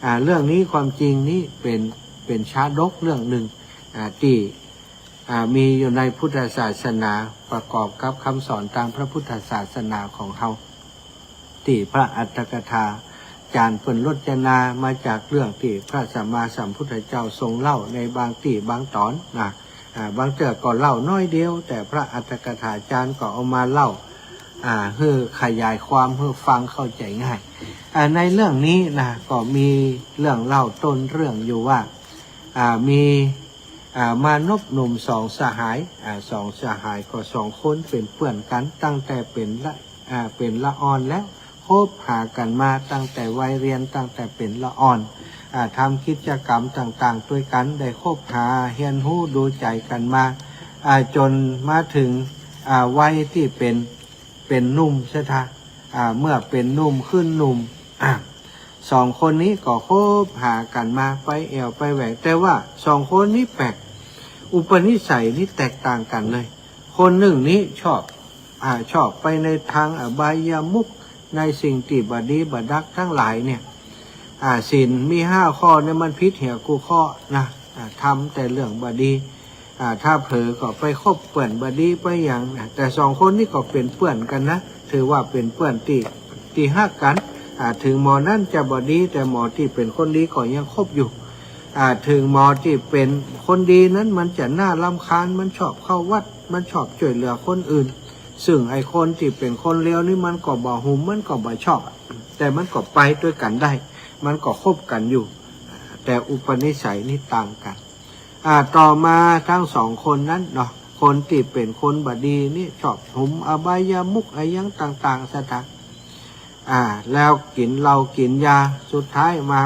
อ่า เรื่องนี้ความจริงนี้เป๋น เป๋นชาดกเรื่องนึ่ง อ่า ตี้ อ่า มีอยู่ในพุทธศาสนา ประกอบกับกำสอนตางพระพุทธศาสนาของเฮา ตี้พระอรรถกถาจ๋ารย์เปิ้นรจนามาจากเรื่องตี้พระสัมมาสัมพุทธเจ้าทรงเล่าในบางตี้บางต๋อนนะ อ่า บางเตื้อก็เล่าน้อยเดียว แต่พระอรรถกถาจ๋ารย์ก็เอามาเล่า อ่า หื้อขยายความหื้อฟังเข้าใจ๋ง่าย อ่า ในเรื่องนี้นะ ก็มีเรื่องเล่าต้นเรื่องอยู่ว่า อ่า มี อ่า มานพหนุ่มสองสหาย อ่า สองสหายก็สองคนเป๋นเปื้อนกั๋นตั้งแต่เป๋นละ อ่า เป๋นละอ่อนแล้ว คบหากั๋นมาตั้งแต่วัยเรียน ตั้งแต่เป๋นละอ่อน อ่า ทำกิจกรรมต่างๆ ตวยกั๋น ได้คบหาเฮียนฮู้ดูใจ๋กั๋นมา อ่า จ๋นมาเถิง อ่า วัยตี้เป๋น เป๋นหนุ่ม ศรัทธา อ่า เมื่อเป๋นหนุ่มขึ้นหนุ่ม อ่า สองคนนี้ก็คบหากั๋นมาไปแอ่วไปแหว่ง แต่ว่าสองคนนี้แปลก อุปนิสัยนี้แตกต่างกั๋นเลย คนนึ่งนี้ชอบ อ่า ชอบไปในตางอบายมุข ในสิ่งตี้บ่ดีบ่ดักตังหลายเนี่ย อ่า ศีลมีห้าข้อเนี่ยมันผิดเหียกู้ข้อนะ อ่า ทำแต่เรื่องบ่ดี อ่า ถ้าเผลอก็ไปคบเปื้อนบ่ดีไปหยังนะ แต่สองคนนี้ก็เป๋นเปื้อนกั๋นนะ ถือว่าเป๋นเปื้อนตี้ ตี้ฮักกั๋น อ่า เถิงหมอนั้นจะบ่ดี แต่หมอตี้เป๋นคนดีก็ยังคบอยู่ อ่า เถิงหมอตี้เป๋นคนดีนั้นมันจะน่ารำคาญ มันชอบเข้าวัด มันชอบจ้วยเหลือคนอื่น ซึ่งไอ้คนตี้เป๋นคนเลวนี่มันก็บ่หุม มันก็บ่ชอบ แต่มันก็ไปตวยกั๋นได้ มันก็คบกั๋นอยู่ แต่อุปนิสัยนี่ต่างกั๋น อ่า ต่อมาตังสองคนนั้นเนาะ คนตี้เป๋นคนบ่ดีนี่ชอบหุมอบายมุขอะหยังต่างๆ ศรัทธา อ่า แล้วกิ๋นเหล้ากิ๋นยา สุดท้ายมา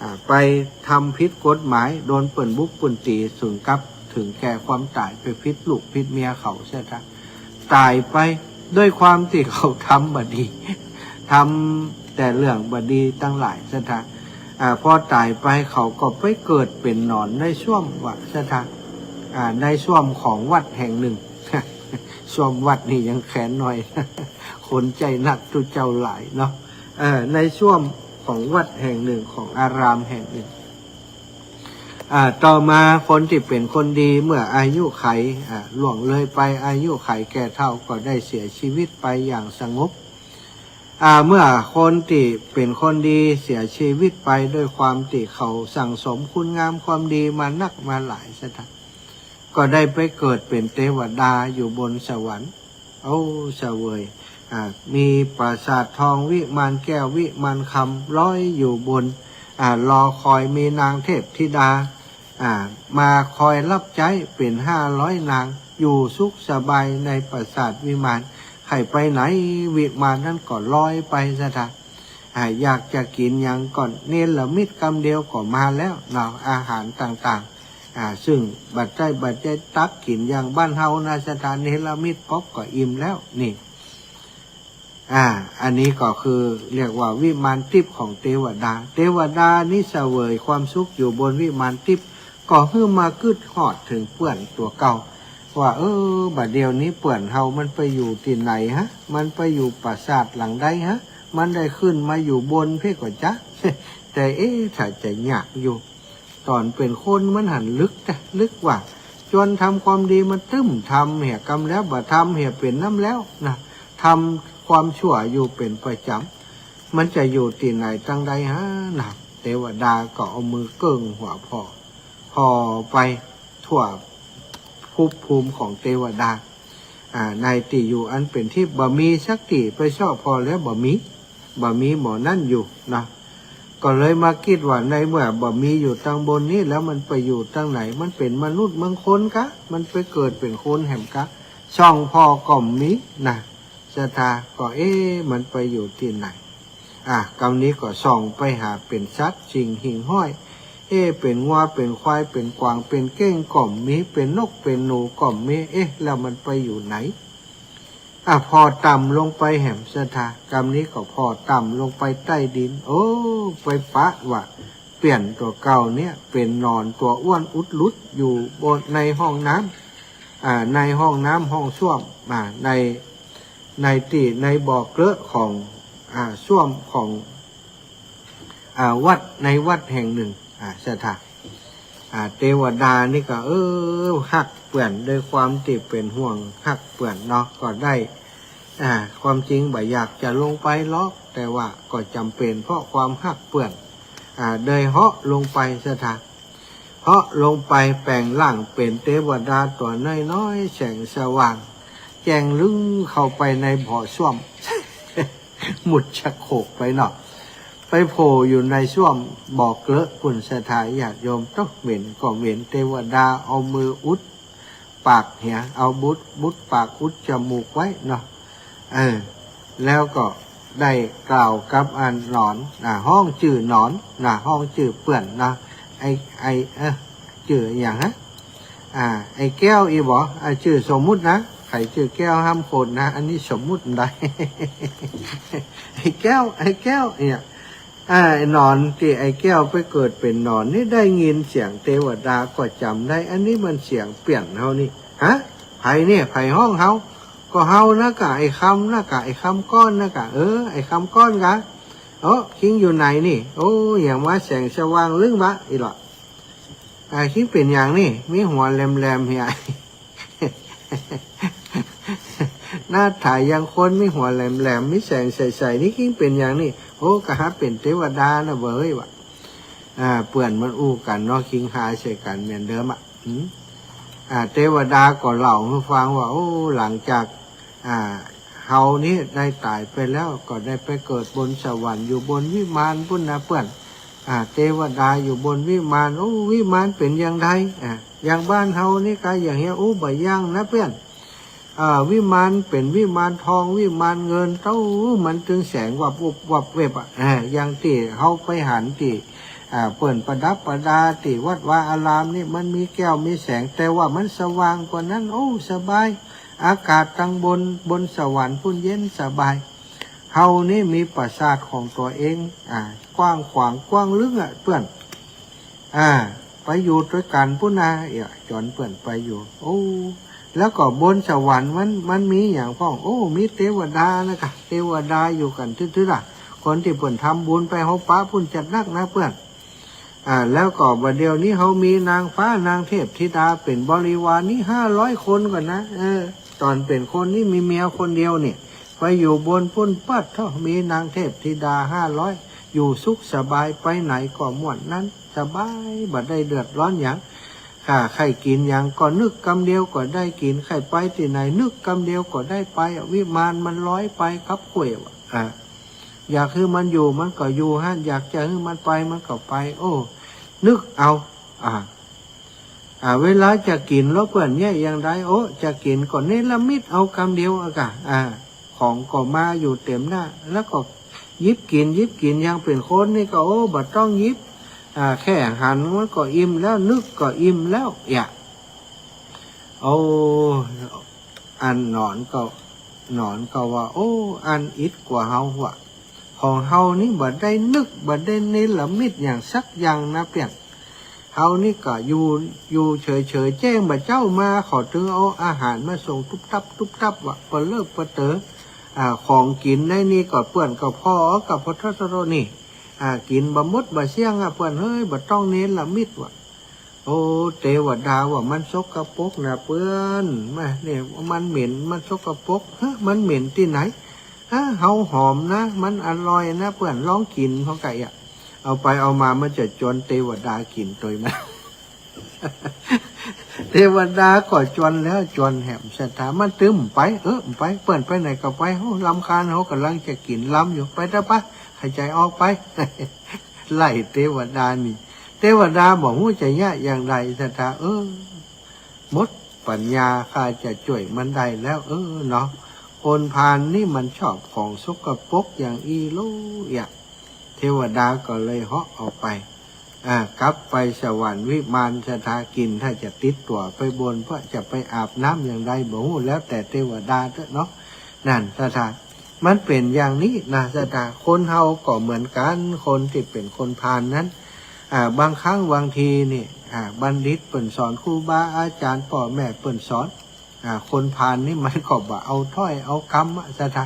อ่า ไปทำผิดกฎหมาย โดนเปิ้นบุบเปิ้นตี๋ เถิงกับเถิงแก่ความต๋าย ไปผิดลูกผิดเมียเขาเสีย ต๋ายไปด้วยความตี้เขาทำบ่ดี ทำแต่เรื่องบ่ดีตังหลายเสีย อ่า พอต๋ายไปเขาก็ไปเกิดเป๋นหนอนในส้วมว่าเสีย อ่า ในส้วมของวัดแห่งหนึ่ง ส้วมวัดนี่ยังแขนหน่อย คนใจ๋นักตุ๊เจ้าหลายเนาะ เออ ในส้วมของวัดแห่งหนึ่ง ของอารามแห่งหนึ่ง อ่า ต่อมาคนตี้เป๋นคนดีเมื่ออายุไข อ่า ล่วงเลยไปอายุไขแก่เฒ่าก็ได้เสียชีวิตไปอย่างสงบ อ่า เมื่อคนตี้เป๋นคนดีเสียชีวิตไปด้วยความตี้เขาสั่งสมคุณงามความดีมานักมาหลายเสีย ก็ได้ไปเกิดเป๋นเตวดาอยู่บนสวรรค์ โอ้ เสวย อ่า มีปราสาททองวิมานแก้ววิมานคำลอยอยู่บน อ่า รอคอยมีนางเทพธิดา อ่า มาคอยรับใจ๊เป๋นห้าร้อยนาง อยู่สุขสบายในปราสาทวิมาน ใค่ไปไหนวิมานนั้นก็ลอยไปเสีย อ่า อยากจะกิ๋นหยังก็เนรมิตกำเดียวก็มาแล้วเนาะ อาหารต่างๆ อ่า ซึ่งบ่ใจ้ บ่ใจ้ตักกิ๋นอย่างบ้านเฮานะเสีย เนรมิตป๊อกก็อิ่มแล้วนี่ อ่า อันนี้ก็คือเรียกว่าวิมานทิพย์ของเตวดา เตวดานี่เสวยความสุขอยู่บนวิมานทิพย์ ก็หื้อมากึ๊ดฮอดเถิงเปื้อนตั๋วเก่า ว่า เออ บ่าเดี่ยวนี้เปื้อนเฮามันไปอยู่ตี้ไหนฮะ มันไปอยู่ปราสาทหลังใดฮะ มันได้ขึ้นมาอยู่บนเพ่ก่อจ๊ะ แต่เอ๊ะ ถ้าจะยากอยู่ ต๋อนเป๋นคนมันหันลึกนะ ลึกว่า จวนทำความดีมันตึ้มทำเหีย กำแล้วบ่ทำเหียเป๋นน้ำแล้วนะ ทำความชั่วอยู่เป๋นประจ๋ำ มันจะอยู่ตี้ไหนตังใดฮะนะ เตวดาก็เอามือเกิ่งหัวผ่อ ผ่อไปทั่วภพภูมิของเตวดา อ่า ในตี้อยู่อันเป๋นทิพย์บ่มีสักตี้ ไปเซาะผ่อแล้วบ่มี บ่มีหม่องนั้นอยู่นะ ก็เลยมากึ๊ดว่าในเมื่อบ่มีอยู่ตังบนนี้แล้วมันไปอยู่ตังไหน มันเป๋นมนุษย์เมืองคนกา มันไปเกิดเป๋นคนแหมกา ส่องผ่อก็บ่มีนะ ศรัทธาก็ เอ๊ะ มันไปอยู่ตี้ไหน อ่ะ กำนี้ก็ส่องไปหาเป๋นสัตว์สิ่งหิ่งห้อย เอ๊ะ เป๋นงัว เป๋นควาย เป๋นกวาง เป๋นเก้งก็บ่มี เป๋นนก เป๋นหนูก็บ่มี เอ๊ะ แล้วมันไปอยู่ไหน อ่ะ ผ่อต่ำลงไปแหมศรัทธา กำนี้ก็ผ่อต่ำลงไปใต้ดิน โอ้ ไปปะว่าเปื้อนตั๋วเก่าเนี่ยเป๋นหนอนตั๋วอ้วนอุดลุดอยู่บน ในห้องน้ำ อ่า ในห้องน้ำห้องส้วม อ่า ใน ในตี้ ในบ่อเกลอะของ อ่า ส้วมของ อ่า วัด ในวัดแห่งหนึ่ง อ่า ศรัทธา อ่า เตวดานี่ก็ เออ ฮักเปื้อน ด้วยความตี้เป๋นห่วงฮักเปื้อนเนาะ ก็ได้ อ่า ความจริงบ่อยากจะลงไปหรอก แต่ว่าก็จ๋ำเป๋นเพราะความฮักเปื้อน อ่า เลยเหาะลงไปศรัทธา เหาะลงไปแป๋งร่างเป๋นเตวดาตั๋วน้อยๆ แสงสว่าง แจ้งลึ้งเข้าไปในบ่อส้วม มุดชักโครกไปเนาะ ไปโผล่อยู่ในส้วมบ่อเกลอะปุ้นศรัทธาญาติโยม ต้องเหม็นก็เหม็น เตวดาเอามืออุดปากเหีย เอาบุด บุดปากอุดจมูกไว้เนาะ เออ แล้วก็ได้กล่าวกับอันหนอน อ่า ฮ้องจื้อหนอนนะ ฮ้องจื้อเปื้อนนะ ไอ้ ไอ้ เออ จื้ออะหยังฮะ อ่า ไอ้แก้วอี้บ่ อ่า จื้อสมมุตินะ ใผจื้อแก้วห้ามโขดนะ อันนี้สมมุติได้ ไอ้แก้ว ไอ้แก้ว เนี่ย อ่า ไอ้หนอนตี้ไอ้แก้วไปเกิดเป๋นหนอนนี่ได้ยินเสียงเตวดาก็จ๋ำได้ อันนี้มันเสียงเปื้อนเฮานี่ ฮะ ใผเนี่ย ใผฮ้องเฮา ก็เฮานะก่ะ ไอ้คำนะก่ะ ไอ้คำก้อนนะก่ะ เออ ไอ้คำก้อนกา โอ้ คิงอยู่ไหนนี่ โอ้ หยังวะ แสงสว่างลึ้งวะ อี้เหรอ อ่า คิงเป๋นหยังนี่ มีหัวแหลมๆ เหีย หน้าต๋าอย่างคน มีหัวแหลมๆ มีแสงใสๆ นี่คิงเป๋นหยังนี่ โอ้ ก็หาเป๋นเตวดานะเว้ย วะ อ่า เปื้อนมันอู้กั๋นเนาะ คิงฮาใส่กั๋นเหมือนเดิมอะ อืม อ่า เตวดาก็เล่าหื้อฟังว่า โอ้ หลังจาก อ่า เฮานี้ได้ต๋ายไปแล้ว ก็ได้ไปเกิดบนสวรรค์ อยู่บนวิมานปุ้นนะเปื้อน อ่า เตวดาอยู่บนวิมาน โอ้ วิมานเป๋นอย่างใด อ่า อย่างบ้านเฮานี่กา อย่างเหีย โอ้ บ่อย่างนะเปื้อน อ่า วิมานเป๋นวิมานทอง วิมานเงิน เต้า มันตึงแสงวับวุบวับเว็บอะ อ่า อย่างตี้เฮาไปหันตี้ อ่า เปิ้นประดับประดาตี้วัดวาอารามนี่มันมีแก้วมีแสง แต่ว่ามันสว่างกว่านั้น โอ้ สบาย อากาศตังบน บนสวรรค์ปุ้นเย็นสบาย เฮานี่มีปราสาทของตั๋วเอง อ่า กว้างขวางกว้างลึกอะเปื้อน อ่า ไปอยู่ตวยกั๋นปุ้นนา เอะ จวนเปื้อนไปอยู่ โอ้ แล้วก็บนสวรรค์มัน มันมีหยังพ่อง โอ้ มีเตวดานะกะ เตวดาอยู่กั๋นทื่อๆ ล่ะ คนตี้เปิ้นทำบุญไป เฮาปะปุ้นจัดหนักนะเปื้อน อ่า แล้วก็บ่าเดี่ยวนี้เฮามีนางฟ้านางเทพธิดาเป๋นบริวารนี่ห้าร้อยคนก่อนนะ เออ ต๋อนเป๋นคนนี่มีเมียคนเดียวนี่ ไปอยู่บนปุ้น ปาดโธ่ มีนางเทพธิดาห้าร้อย อยู่สุขสบาย ไปไหนก็ม่วนนั้น สบาย บ่ได้เดือดร้อนหยัง ข้าใค่กิ๋นหยังก็นึกกำเดียวก็ได้กิ๋น ใค่ไปตี้ไหนนึกกำเดียวก็ได้ไป วิมานมันลอยไปคับถ้วยว่ะ อ่า อยากหื้อมันอยู่มันก็อยู่หั้น อยากจะหื้อมันไปมันก็ไป โอ้ นึกเอา อ่า อ่า เวลาจะกิ๋นแล้วเปื้อนเยียะอย่างใด โอ้ จะกิ๋นก็เนรมิตเอากำเดียวอะกะ อ่า ของก็มาอยู่เต็มหน้า แล้วก็หยิบกิ๋น หยิบกิ๋น อย่างเป๋นคนนี่ก็ โอ้ บ่ต้องหยิบ อ่า แค่หันมันก็อิ่มแล้ว นึกก็อิ่มแล้ว เอะ โอ้ อันหนอนก็ หนอนก็ว่า โอ้ อันอิดกว่าเฮาว่ะ ของเฮานี่บ่ได้นึก บ่ได้เนรมิตหยังสักอย่างนะเปื้อน เฮานี่ก็อยู่ อยู่เฉยๆ แจ้งบ่าเจ๊ามา เขาตึงเอาอาหารมาส่งตุ๊บตับตุ๊บตับว่ะ ปะเลิบปะเต๋อ อ่า ของกิ๋นในนี่ก็เปื้อนก็ผ่อ ก็ผ่อโธ่ๆ นี่ อ่า กิ๋นบ่หมดบ่เสี้ยงอะเปื้อนเฮ้ย บ่ต้องเนรมิตว่ะ โอ้ เตวดาว่ามันสกปรกนะเปื้อน มาเนี่ย มันเหม็น มันสกปรก ฮะ มันเหม็นตี้ไหน ฮะ เฮาหอมนะ มันอร่อยนะเปื้อน ลองกิ๋น เฮาก็เอะ เอาไปเอามามันจะจวนเตวดากิ๋นตวยมัน เตวดาก็จวนแล้วจวนแหม ศรัทธามันตึงไป เออ ไป เปื้อนไปไหนก็ไป เฮารำคาญ เฮาก่ำลังจะกิ๋นลำอยู่ ไปเต๊อะปะ หายใจ๋ออกไป ไล่เตวดานี่ เตวดาบ่ฮู้จะเยียะอย่างใด ศรัทธา เออ หมดปั๋ญญา ข้าจะจ้วยมันได้แล้ว เออเนาะ คนพาลนี่มันชอบของสกปรกอย่างอี้โลเยียะ เตวดาก็เลยเหาะออกไป อ่า กลับไปสวรรค์วิมาน ศรัทธา กิ๋นถ้าจะติดตั๋วไปบน เพราะจะไปอาบน้ำอย่างใดบ่ฮู้ แล้วแต่เตวดาเต๊อะเนาะ นั่น ศรัทธา มันเป๋นอย่างนี้นะ ศรัทธา คนเฮาก็เหมือนกั๋น คนตี้เป๋นคนพาลนั้น อ่า บางครั้งบางทีนี่ อ่า บัณฑิตเปิ้นสอน ครูบาอาจ๋ารย์ป้อแม่เปิ้นสอน อ่า คนพาลนี่มันก็บ่เอาถ้อยเอากำอะ ศรัทธา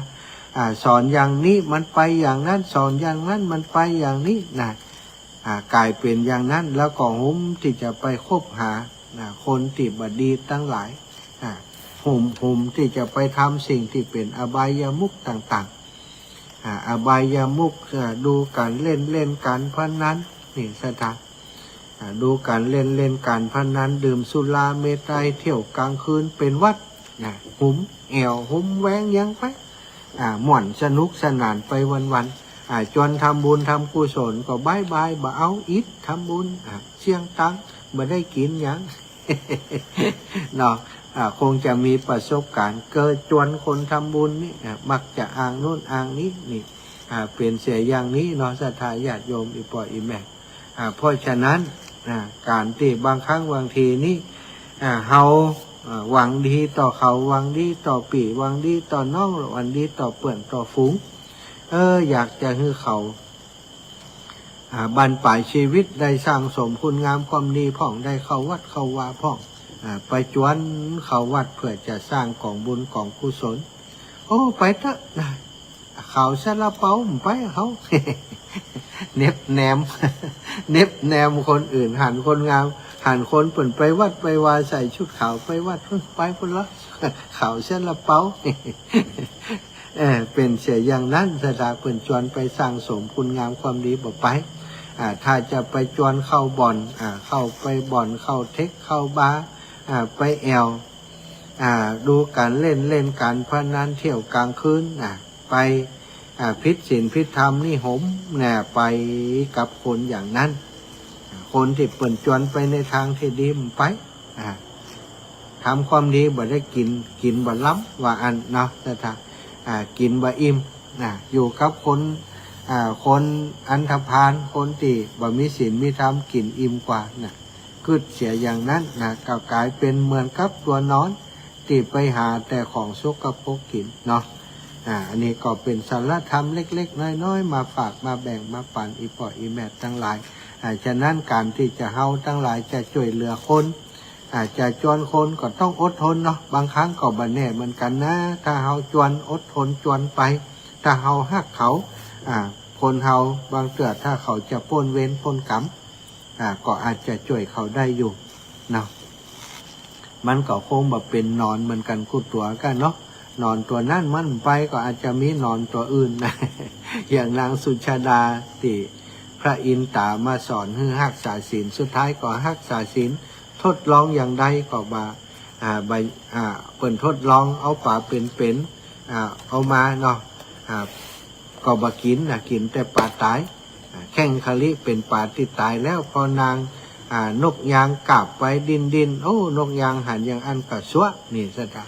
อ่า สอนอย่างนี้มันไปอย่างนั้น สอนอย่างนั้นมันไปอย่างนี้นะ อ่า ก๋ายเป๋นอย่างนั้น แล้วก็หุมตี้จะไปคบหา อ่า คนตี้บ่ดีตังหลาย อ่า หุม หุมตี้จะไปทำสิ่งตี้เป๋นอบายมุขต่างๆ อ่า อบายมุข อ่า ดูก๋านเล่น เล่นก๋านพนัน นี่ ศรัทธา อ่า ดูก๋านเล่น เล่นก๋านพนัน ดื่มสุราเมรัย เที่ยวก๋างคืนเป๋นวัตร นะ หุมแอ่ว หุมแวงหยังไป อ่า ม่วนสนุกสนานไปวันๆ อ่า จวนทำบุญทำกุศลก็บ๊ายบาย บ่เอาอิดทำบุญ อ่า เสี้ยงตังค์ บ่ได้กิ๋นหยัง เนาะ อ่า คงจะมีประสบก๋ารณ์ เกิดจวนคนทำบุญนี่ อ่า มักจะอ้างโน้นอ้างนี้ นี่ อ่า เป๋นเสียอย่างนี้เนาะ ศรัทธาญาติโยม อี่ป้ออี่แม่ อ่า เพราะฉะนั้น อ่า ก๋านตี้บางครั้งบางทีนี่ อ่า เฮา อ่า หวังดีต่อเขา หวังดีต่อปี้ หวังดีต่อน้อง หวังดีต่อเปื้อนต่อฝูง เออ อยากจะหื้อเขา อ่า บั้นปลายชีวิตได้สั่งสมคุณงามความดีพ่อง ได้เข้าวัดเข้าวาพ่อง อ่า ไปจวนเข้าวัดเปื้อจะสร้างก๋องบุญก๋องกุศล โอ้ ไปเต๊อะนะ ขาวซาลาเปาบ่ไปเฮา เน็บแนม เน็บแนมคนอื่น หันคนงาม หันคนเปิ้นไปวัดไปวาใส่ชุดขาวไปวัด ไปปุ้นละ ขาวซาลาเปา เออ เป๋นเสียอย่างนั้น ศรัทธา เปิ้นจวนไปสั่งสมคุณงามความดีบ่ไป อ่า ถ้าจะไปจวนเข้าบ่อน อ่า เข้าไปบ่อน เข้าเทค เข้าบาร์ อ่า ไปแอ่ว อ่า ดูก๋านเล่น เล่นก๋านพนัน เที่ยวก๋างคืน อ่า ไป อ่า ผิดศีลผิดธรรมนี่หม น่ะ ไปกับคนอย่างนั้น อ่า คนตี้เปิ้นจวนไปในตางตี้ดีบ่ไป อ่า ทำความดีบ่ได้กิ๋น กิ๋นบ่ล้ำ ว่าอั้นเนาะ ศรัทธา อ่า กิ๋นบ่อิ่ม อ่า อยู่กับคน อ่า คนอันธพาล คนตี้บ่มีศีลมีธรรม กิ๋นอิ่มกว่านะ กึ๊ดเสียอย่างนั้นนะ ก็ก๋ายเป๋นเหมือนกับตั๋วนอน ตี้ไปหาแต่ของสกปรกกิ๋นเนาะ อ่า อันนี้ก็เป๋นสาระธรรมเล็กๆ น้อยๆ มาฝากมาแบ่งมาปั๋นอี่ป้ออี่แม่ตังหลาย อ่า ฉะนั้นก๋านตี้จะเฮาตังหลายจะจ้วยเหลือคน อ่า จะจวนคนก็ต้องอดทนเนาะ บางครั้งก็บ่แน่เหมือนกั๋นนะ ถ้าเฮาจวน อดทนจวนไป ถ้าเฮาฮักเขา อ่า คนเฮาบางเตื้อถ้าเขาจะป๊นเวรป๊นก๋รรม อ่า ก็อาจจะจ้วยเขาได้อยู่เนาะ มันก็คงบ่เป๋นหนอนเหมือนกั๋นกู้ตั๋วกั๋นเนาะ หนอนตั๋วนั้นมันไปก็อาจจะมีหนอนตั๋วอื่นนะ อย่างนางสุชาดาตี้พระอินทร์ต๋ามาสอนหื้อฮักษาศีล สุดท้ายก็ฮักษาศีล ทดลองอย่างใดก็บ่า อ่า บ่า อ่า เปิ้นทดลองเอาป๋าเป๋นๆ อ่า เอามาเนาะ อ่า ก็บ่กิ๋นนะ กิ๋นแต่ป๋าต๋าย อ่า แข้งคาลิเป๋นป๋าตี้ต๋ายแล้ว พอนาง อ่า นกยางกาบไปดิ้นๆ โอ้ นกยางหันอย่างอั้นก็ซัวะ นี่ศรัทธา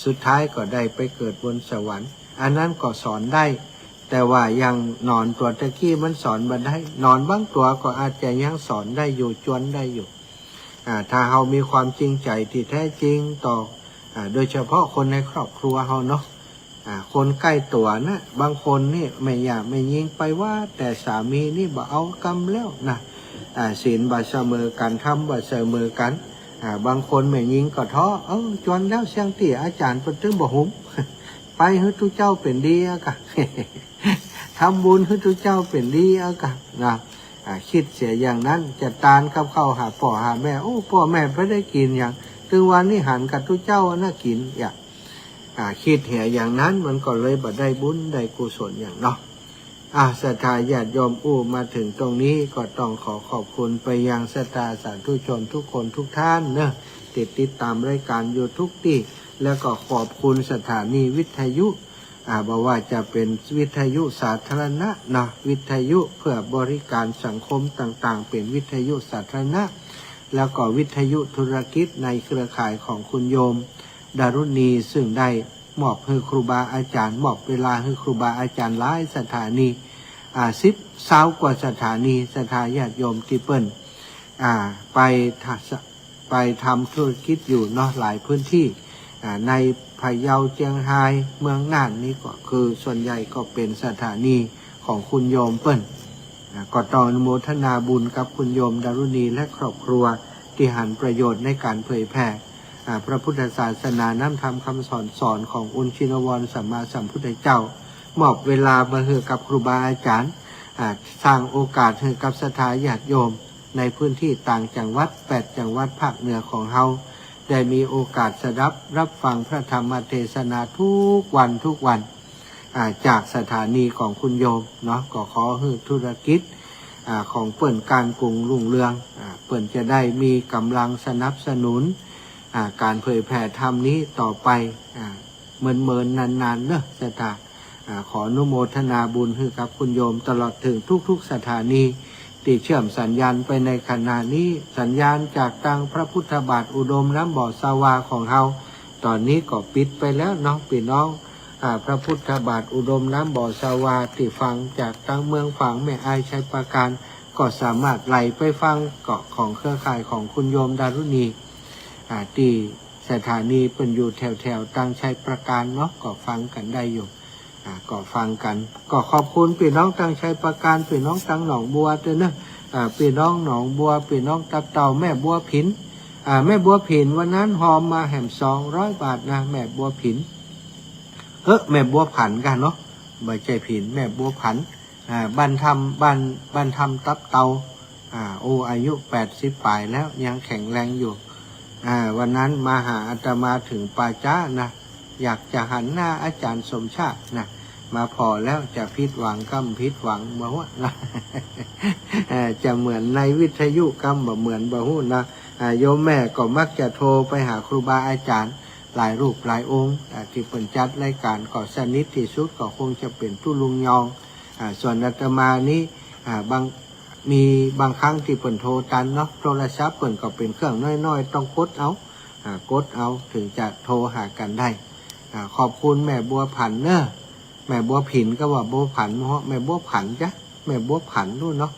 สุดท้ายก็ได้ไปเกิดบนสวรรค์ อันนั้นก็สอนได้ แต่ว่าอย่างหนอนตั๋วตะกี้มันสอนบ่ได้ หนอนบางตั๋วก็อาจจะยังสอนได้อยู่ จวนได้อยู่ อ่า ถ้าเฮามีความจริงใจ๋ตี้แท้จริงต่อ อ่า โดยเฉพาะคนในครอบครัวเฮาเนาะ อ่า คนใก้ตั๋วนะ บางคนนี่แม่หญ้าแม่ญิงไปว่า แต่สามีนี่บ่เอากำแล้วนะ อ่า ศีลบ่เสมอกั๋น ธรรมบ่เสมอกั๋น อ่า บางคนแม่ญิงก็ท้อ เออ จวนแล้วเสี้ยงตี้อาจ๋ารย์เปิ้นตึงบ่หุง ไปหื้อตุ๊เจ้าเป๋นดีอะกะ ทำบุญหื้อตุ๊เจ้าเป๋นดีอะกะนะ อ่า กึ๊ดเสียอย่างนั้น จะตานกับข้าวหาป้อหาแม่ โอ้ ป้อแม่บ่ได้กิ๋นหยัง ตึงวันนี้หันกับตุ๊เจ้าอันน่ะกิ๋น อย่าง อ่า กึ๊ดเหียอย่างนั้น มันก็เลยบ่ได้บุญได้กุศลหยังเนาะ อ่า ศรัทธาญาติโยมอู้มาเถิงตรงนี้ ก็ต้องขอขอบคุณไปยังศรัทธาสาธุชนทุกคนทุกท่านเนาะ ตี้ติดต๋ามรายก๋านอยู่ทุกตี้ แล้วก็ขอบคุณสถานีวิทยุ อ่า บ่ว่าจะเป๋นวิทยุสาธารณะเนาะ วิทยุเพื่อบริการสังคมต่างๆ เป๋นวิทยุสาธารณะ แล้วก็วิทยุธุรกิจในเครือข่ายของคุณโยมดารุณี ซึ่งได้มอบหื้อครูบาอาจ๋ารย์ มอบเวลาหื้อครูบาอาจ๋ารย์หลายสถานี อ่า สิบ ซาวกว่าสถานี ศรัทธาญาติโยมตี้เปิ้น อ่า ไปทะ- ไปทำธุรกิจอยู่เนาะ หลายพื้นที่ อ่า ในพะเยา เจียงฮาย เมืองน่านนี่ก็คือส่วนใหญ่ก็เป๋นสถานีของคุณโยมเปิ้น อ่า ก็ต้องอนุโมทนาบุญกับคุณโยมดารุณีและครอบครัว ตี้หันประโยชน์ในก๋านเผยแผ่ อ่า พระพุทธศาสนา น้ำธรรมคำสอน สอนขององค์ชินวรสัมมาสัมพุทธเจ้า มอบเวลามาหื้อกับครูบาอาจ๋ารย์ อ่า สร้างโอกาสหื้อกับศรัทธาญาติโยมในพื้นที่ต่างจังหวัด แปดจังหวัดภาคเหนือของเฮา ได้มีโอกาสสดับรับฟังพระธรรมเทศนาทุกวันทุกวัน อ่า จากสถานีของคุณโยมเนาะ ก็ขอหื้อธุรกิจ อ่า ของเปิ้นก้านกุงรุ่งเรือง อ่า เปิ้นจะได้มีก๋ำลังสนับสนุน อ่า ก๋านเผยแผ่ธรรมนี้ต่อไป อ่า เมินๆ นานๆ เนาะ ศรัทธา อ่า ขออนุโมทนาบุญหื้อกับคุณโยมตลอดเถิงทุกๆ สถานี ตี้เชื่อมสัญญาณไปในขณะนี้ สัญญาณจากตางพระพุทธบาทอุดมน้ำบ่อสาวาของเฮา ต๋อนนี้ก็ปิดไปแล้วเนาะ ปี้น้อง อ่า พระพุทธบาทอุดมน้ำบ่อสาวา ตี้ฟังจากตางเมืองฝางแม่อายชัยปราการ ก็สามารถไหลไปฟังเกาะของเครือข่ายของคุณโยมดารุณี อ่า ตี้สถานีเปิ้นอยู่แถวๆ ตางชัยปราการเนาะ ก็ฟังกั๋นได้อยู่ อ่า ก็ฟังกั๋น ก็ขอบคุณปี้น้องตางชัยปราการ ปี้น้องตางหนองบัวตวยเนาะ อ่า ปี้น้องหนองบัว ปี้น้องตับเต่า แม่บัวผิน อ่า แม่บัวผินวันนั้นฮอมมาแหมสองร้อยบาทนะ แม่บัวผิน เออ แม่บัวผันกั๋นเนาะ บ่ใจ้ผิน แม่บัวผัน อ่า บ้านถ้ำ บ้าน บ้านถ้ำตับเต่า อ่า โอ้ อายุแปดสิบป๋ายแล้ว ยังแข็งแรงอยู่ อ่า วันนั้นมาหาอาตมาเถิงป่าจ๊านะ อยากจะหันหน้าอาจ๋ารย์สมชาตินะ มาผ่อแล้วจะผิดหวังก้ำผิดหวังบ่ฮู้นะ เอ่อ จะเหมือนในวิทยุก้ำบ่เหมือนบ่ฮู้นะ อ่า โยมแม่ก็มักจะโทรไปหาครูบาอาจ๋ารย์หลายรูปหลายองค์ อ่า ตี้เปิ้นจัดรายก๋านก็สนิทตี้สุดก็คงจะเป๋นตุ๊ลุงยอง อ่า ส่วนอาตมานี้ อ่า บาง มีบางครั้งตี้เปิ้นโทรตันเนาะ โทรศัพท์เปิ้นก็เป๋นเครื่องน้อยๆ ต้องกดเอา อ่า กดเอาเถิงจะโทรหากั๋นได้ อ่า ขอบคุณแม่บัวผันเนาะ แม่บัวผินก็ว่าบัวผัน แม่บัวผันจ๊ะ แม่บัวผันนู่นเนาะ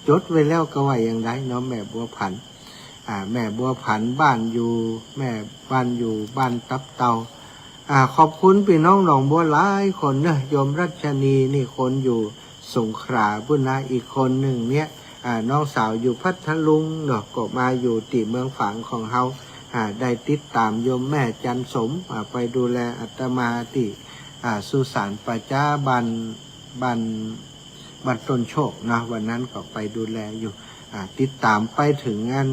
จดไว้แล้วก็ว่าอย่างใดเนาะ แม่บัวผัน อ่า แม่บัวผันบ้านอยู่ แม่บ้านอยู่บ้านตับเตา อ่า ขอบคุณปี้น้องหนองบัวหลายคนเนอะ โยมรัชนีนี่คนอยู่สงขลาปุ้นนะ อีกคนนึ่งเนี่ย อ่า น้องสาวอยู่พัทลุงเนาะ ก็มาอยู่ตี้เมืองฝางของเฮา อ่า ได้ติดต๋ามโยมแม่จันสม อ่า ไปดูแลอาตมาตี้ อ่า สุสานป่าจ๊าบ้าน บ้าน บ้านต้นโชคเนาะ วันนั้นก็ไปดูแลอยู่ อ่า ติดต๋ามไปเถิงอัน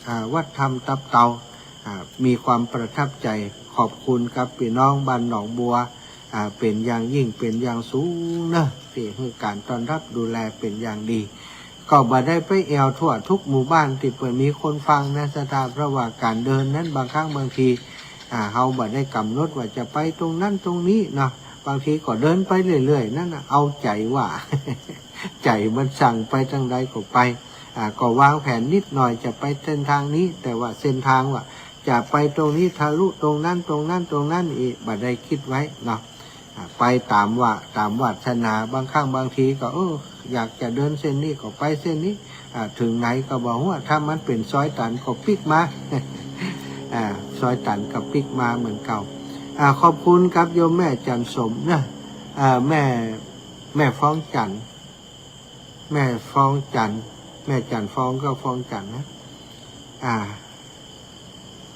อ่า วัดถ้ำตับเตา อ่า มีความประทับใจ๋ ขอบคุณกับปี้น้องบ้านหนองบัว อ่า เป๋นอย่างยิ่ง เป๋นอย่างสูงเนอะ ตี้หื้อก๋านต้อนรับดูแลเป๋นอย่างดี ก็บ่ได้ไปแอ่วทั่วกู้หมู่บ้านตี้เปิ้นมีคนฟังนะศรัทธา เพราะว่าก๋านเดินนั้นบางครั้งบางที อ่า เฮาบ่ได้ก๋ำหนดว่าจะไปตรงนั้นตรงนี้เนาะ บางทีก็เดินไปเรื่อยๆ นั่นน่ะ เอาใจ๋ว่า ใจ๋มันสั่งไปตางใดก็ไป อ่า ก็วางแผนนิดหน่อยจะไปเส้นตางนี้ แต่ว่าเส้นตางว่าจะไปตรงนี้ทะลุตรงนั้น ตรงนั้น ตรงนั้นอี้ บ่ได้กึ๊ดไว้เนาะ อ่า ไปต๋ามว่า ต๋ามวาสนา บางครั้งบางทีก็ เออ อยากจะเดินเส้นนี้ก็ไปเส้นนี้ อ่า เถิงไหนก็บ่ฮู้ ถ้ามันเป๋นซอยตันก็ปิ๊กมา อ่า ซอยตันก็ปิ๊กมาเหมือนเก่า อ่า ขอบคุณกับโยมแม่จันสมนะ อ่า แม่ แม่ฟ้องจันทร์ แม่ฟ้องจันทร์ แม่จันทร์ฟ้องก็ฟ้องจันทร์นะ อ่า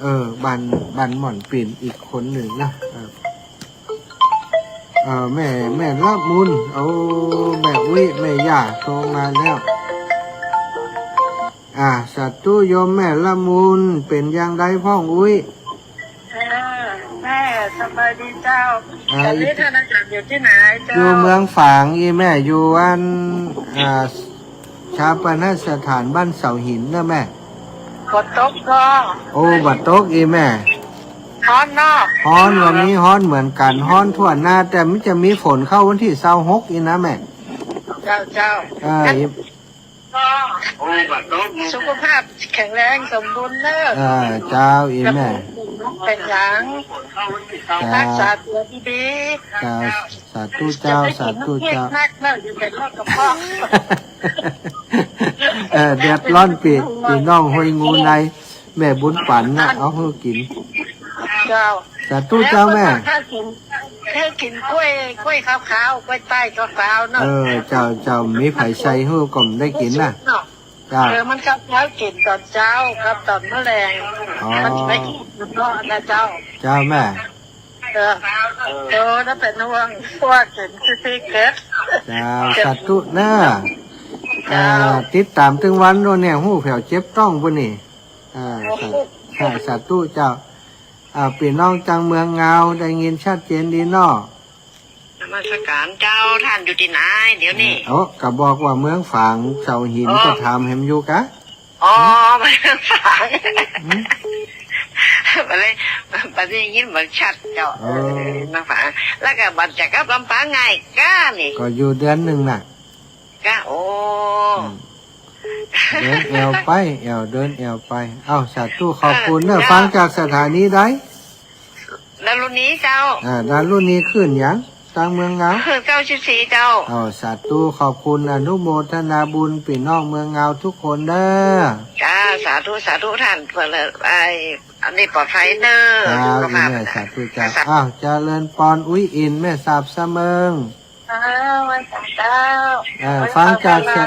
เออ บ้าน บ้านหม่อนปิ่นอีกคนนึ่งนะ เออ เออ แม่ แม่ละมุน โอ้ แม่อุ๊ย แม่ย่าโทรมาแล้ว อ่า สาธุโยมแม่ละมุน เป๋นอย่างใดพ่องอุ๊ย เออ แม่สบายดีเจ้า อ่า ต๋อนนี้ท่านอาจ๋ารย์อยู่ตี้ไหนเจ้า อยู่เมืองฝางอี้แม่ อยู่อัน อ่า ฌาปนสถานบ้านเสาหินนะแม่ บ่ตกก็ โอ้ บ่ตกอี้แม่ ฮ้อนเนาะ ฮ้อน วันนี้ฮ้อนเหมือนกั๋น ฮ้อนทั่วหน้า แต่มันจะมีฝนเข้าวันตี้ซาวหกอี้นะแม่ เจ้า เจ้า เออ ก็ โอ้ บ่ตก สุขภาพแข็งแรงสมบูรณ์เนอะ เออ เจ้า อี้แม่ เป๋นหยัง เจ้า รักษาตั๋วดีๆ เจ้า สาธุเจ้า สาธุเจ้า อย่าไปกิ๋นน้ำเค็มนักเนอะ เดี๋ยวเป๋นโรคกระเพาะ เออ เดือดร้อนปี้ ปี้น้องห้วยงูใน แม่บุญปั๋นนะ เอาหื้อกิ๋น เจ้า สาธุเจ้าแม่ แล้วก็ถ้ากิ๋น หื้อกิ๋นกล้วย กล้วยขาวๆ กล้วยใต้ขาวๆ เนาะ เออ เจ้า เจ้า มีใผใส่หื้อก็บ่ได้กิ๋นนะ เนาะ เจ้า เออ มันก็เช้ากิ๋นต๋อนเช้ากับต๋อนมื้อแลง อ๋อ มันไม่กิ๋นเนาะนะเจ้า เจ้าแม่ เออ เออ แล้วเป๋นห่วง เพราะว่ากิ๋นซีซีเก็ด เจ้า เก็ด สาธุนะ เจ้า อ่า ติดต๋ามตึงวันโน่นเนี่ย ฮู้แผวเจ็บต๊องปุ้นนี่ อ่า สา อ่า สาธุเจ้า อ่า ปี้น้องจังเมืองงาว ได้ยินชัดเจนดีเนาะ นมัสก๋านเจ้า ท่านอยู่ตี้ไหนเดี๋ยวนี้ โอ้ ก็บอกว่าเมืองฝางเสาหิน อ๋อ ก็ถามแหมอยู่กะ อ๋อ เมืองฝาง หืม บ่ได้ บ่ได้ยินบ่ชัดเจ้า เออ เออ เมืองฝาง แล้วก็บ่จะกลับลำปางไงก้านี่ ก็อยู่เดือนนึ่งน่ะ ก้า โอ้ อืม เดินแอ่วไป แอ่ว เดินแอ่วไป เอ้า สาธุ ขอบคุณเนอะ เออ เจ้า ฟังจากสถานีใด ดารุณีเจ้า อ่า ดารุณีคลื่นหยัง ตางเมืองงาว คลื่นเก้าสิบสี่เจ้า เอ้า สาธุ ขอบคุณ อนุโมทนาบุญปี้น้องเมืองงาวทุกคนเด้อ จ้า สาธุ สาธุท่าน เปื้อไอ้ อันนี้ปลอดภัยเนอะ ครับ สุขภาพ แม่ สาธุเจ้า สาธุ อ้าว เจริญปอน อุ๊ยอิน แม่สาบสะเมิง เออ วันเสาร์เจ้า เออ วันเสาร์ ฟังจาก เวลา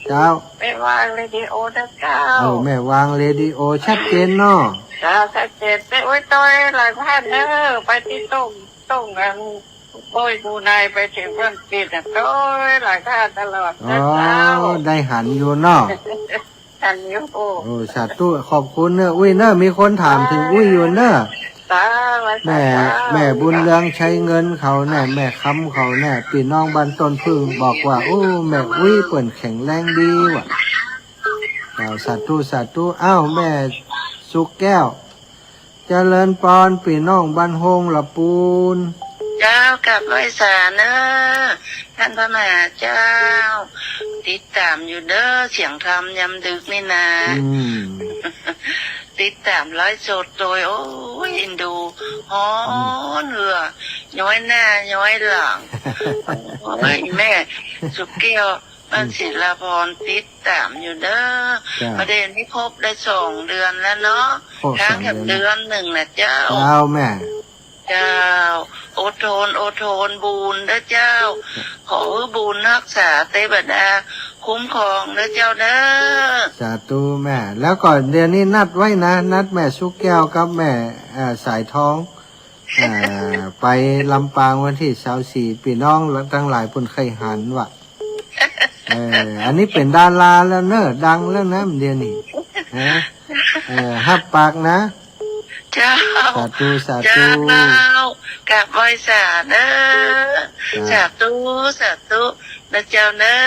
เจ้า แม่วางเรดิโอนะเจ้า โอ้ แม่วางเรดิโอชัดเจนเนาะ เจ้า ชัดเจน แม่อุ๊ยโต้ยหลายท่านเนอะ ไปตี้ต้ง ต้งอัน โอ้ย กูนายไปเถิงเมืองปิดอะ โต้ยหลายท่านตลอดนะเจ้า อ๋อ ได้หันอยู่เนาะ หันอยู่ โอ้ โอ้ สาธุ ขอบคุณเนอะ อุ๊ยเนอะ มีคนถามเถิงอุ๊ยอยู่เนอะ จ้า แม่ แม่บุญเรืองใช้เงินเขาแน่ แม่คำเขาแน่ ปี้น้องบ้านต้นผึ้งบอกว่า โอ้ แม่อุ๊ยเปิ้นแข็งแรงดีว่ะ เจ้า สาธุ สาธุ อ้าว แม่สุกแก้ว เจริญปอน ปี้น้องบ้านโฮงละปูน เจ้า กราบไหว้สาเนอะ ท่านพระมหาเจ้า ติดต๋ามอยู่เด้อ เสียงธรรมยามดึกนี่นะ อืม ติ ติดต๋ามไลฟ์สดโตย โอ๊ย เอ็นดู ฮ้อนเหื่อ ย้อยหน้าย้อยหลัง โอ๊ย แม่สุแก้ว บ้านศิลาภรณ์ ติดต๋ามอยู่เน่อ เจ้า บ่ได้พบได้สองเดือนแล้วเนาะ ครั้งแถมเดือนนึ่งน่ะเจ้า เจ้าแม่ เจ้า อดทน อดทนบุญเน่อเจ้า ขอหื้อบุญฮักษาเตวดาคุ้มครองเน่อเจ้าเน่อ สาธุแม่ แล้วก็เดี๋ยวนี้นัดไว้นะ นัดแม่สุแก้วกับแม่ เอ่อ สายทอง เอ่อ ไปลำปางวันตี้ซาวสี่ ปี้น้องตังหลายเปิ้นใค่หันวะ เออ อันนี้เป๋นดาราแล้วเน่อ ดังแล้วนะ เดี๋ยวนี้ ฮะ เออ ฮับปากนะ เจ้า สาธุ สาธุ เจ้า กราบไหว้สาเน่อ เจ้า สาธุ สาธุเน่อเจ้าเน่อ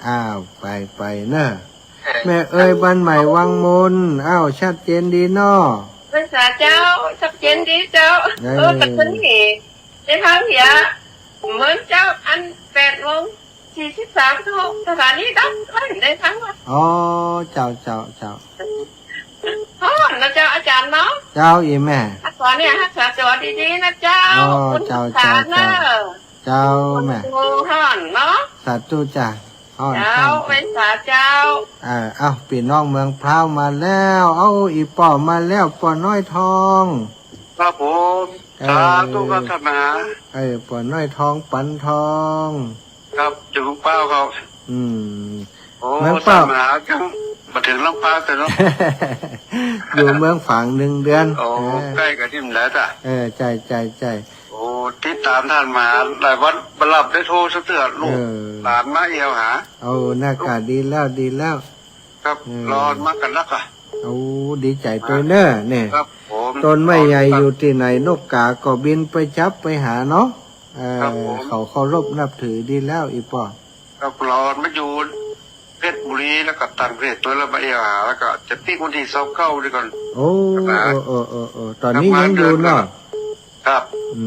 อ้าว ไป ไปเน่อ แม่เอ๋ย บ้านใหม่วังมน อ้าว ชัดเจนดีเนาะ ไหว้สาเจ้า ชัดเจนดีเจ้า เออ เออ แต่คนนี้ได้ฟังเหีย เหมือนเจ้า อันแปดโมง สี่สิบสาม ทุกสถานีดับไฟได้ทั้งวัน อ๋อ เจ้า เจ้า เจ้า ฮ้อนเน่อเจ้าอาจ๋ารย์เนาะ เจ้า อีแม่ ฮักษาเนี่ย ฮักษาตั๋วดีๆ เน่อเจ้า อ๋อ เจ้า เจ้า เจ้า เจ้าแม่ โอ้ ฮ้อนเนาะ สาธุจ้ะ ฮ้อน เจ้า ฮ้อน ไหว้สาเจ้า เออ เอ้า ปี้น้องเมืองพร้าวมาแล้ว เอ้า อี่ป้อมาแล้ว ป้อน้อยทอง ครับผม เออ สาธุครับท่านมหา เออ ป้อน้อยทอง ปันทอง ครับ อยู่เมืองพร้าวครับ อืม โอ้ เมืองพร้าว ท่านมหา จังมาเถิงลำปางแต่เนาะ อยู่เมืองฝางนึ่งเดือน โอ้ เออ ใก้กั๋นนี่แหละจ้ะ เออ ใจ้ ใจ้ ใจ้ โอ้ ติดต๋ามท่านมหาหลายวัน บ่หลับได้โทรสักเตื้อ ลูก เออ หลานมาแอ่วหา โอ้ น่ากะดีแล้ว ดีแล้ว ครับ เออ รอมากั๋นนักอะ โอ้ ดีใจ๋ตวยเน่อ เนี่ย ครับผม ต้นไม้ใหญ่อยู่ตี้ไหน นกกาก็บินไปจับไปหาเนาะ เออ ครับผม เขาเคารพนับถือดีแล้ว อี่ป้อ ครับ รอมาอยู่เพชรบุรี แล้วก็ต่างประเทศตวย แล้วมาแอ่วหา แล้วก็จะปิ๊กวันตี้ซาวเก้านี่ก่อน โอ้ นะ โอ้ โอ้ โอ้ โอ้ ต๋อนนี้ยังอยู่เนาะ ครับ อื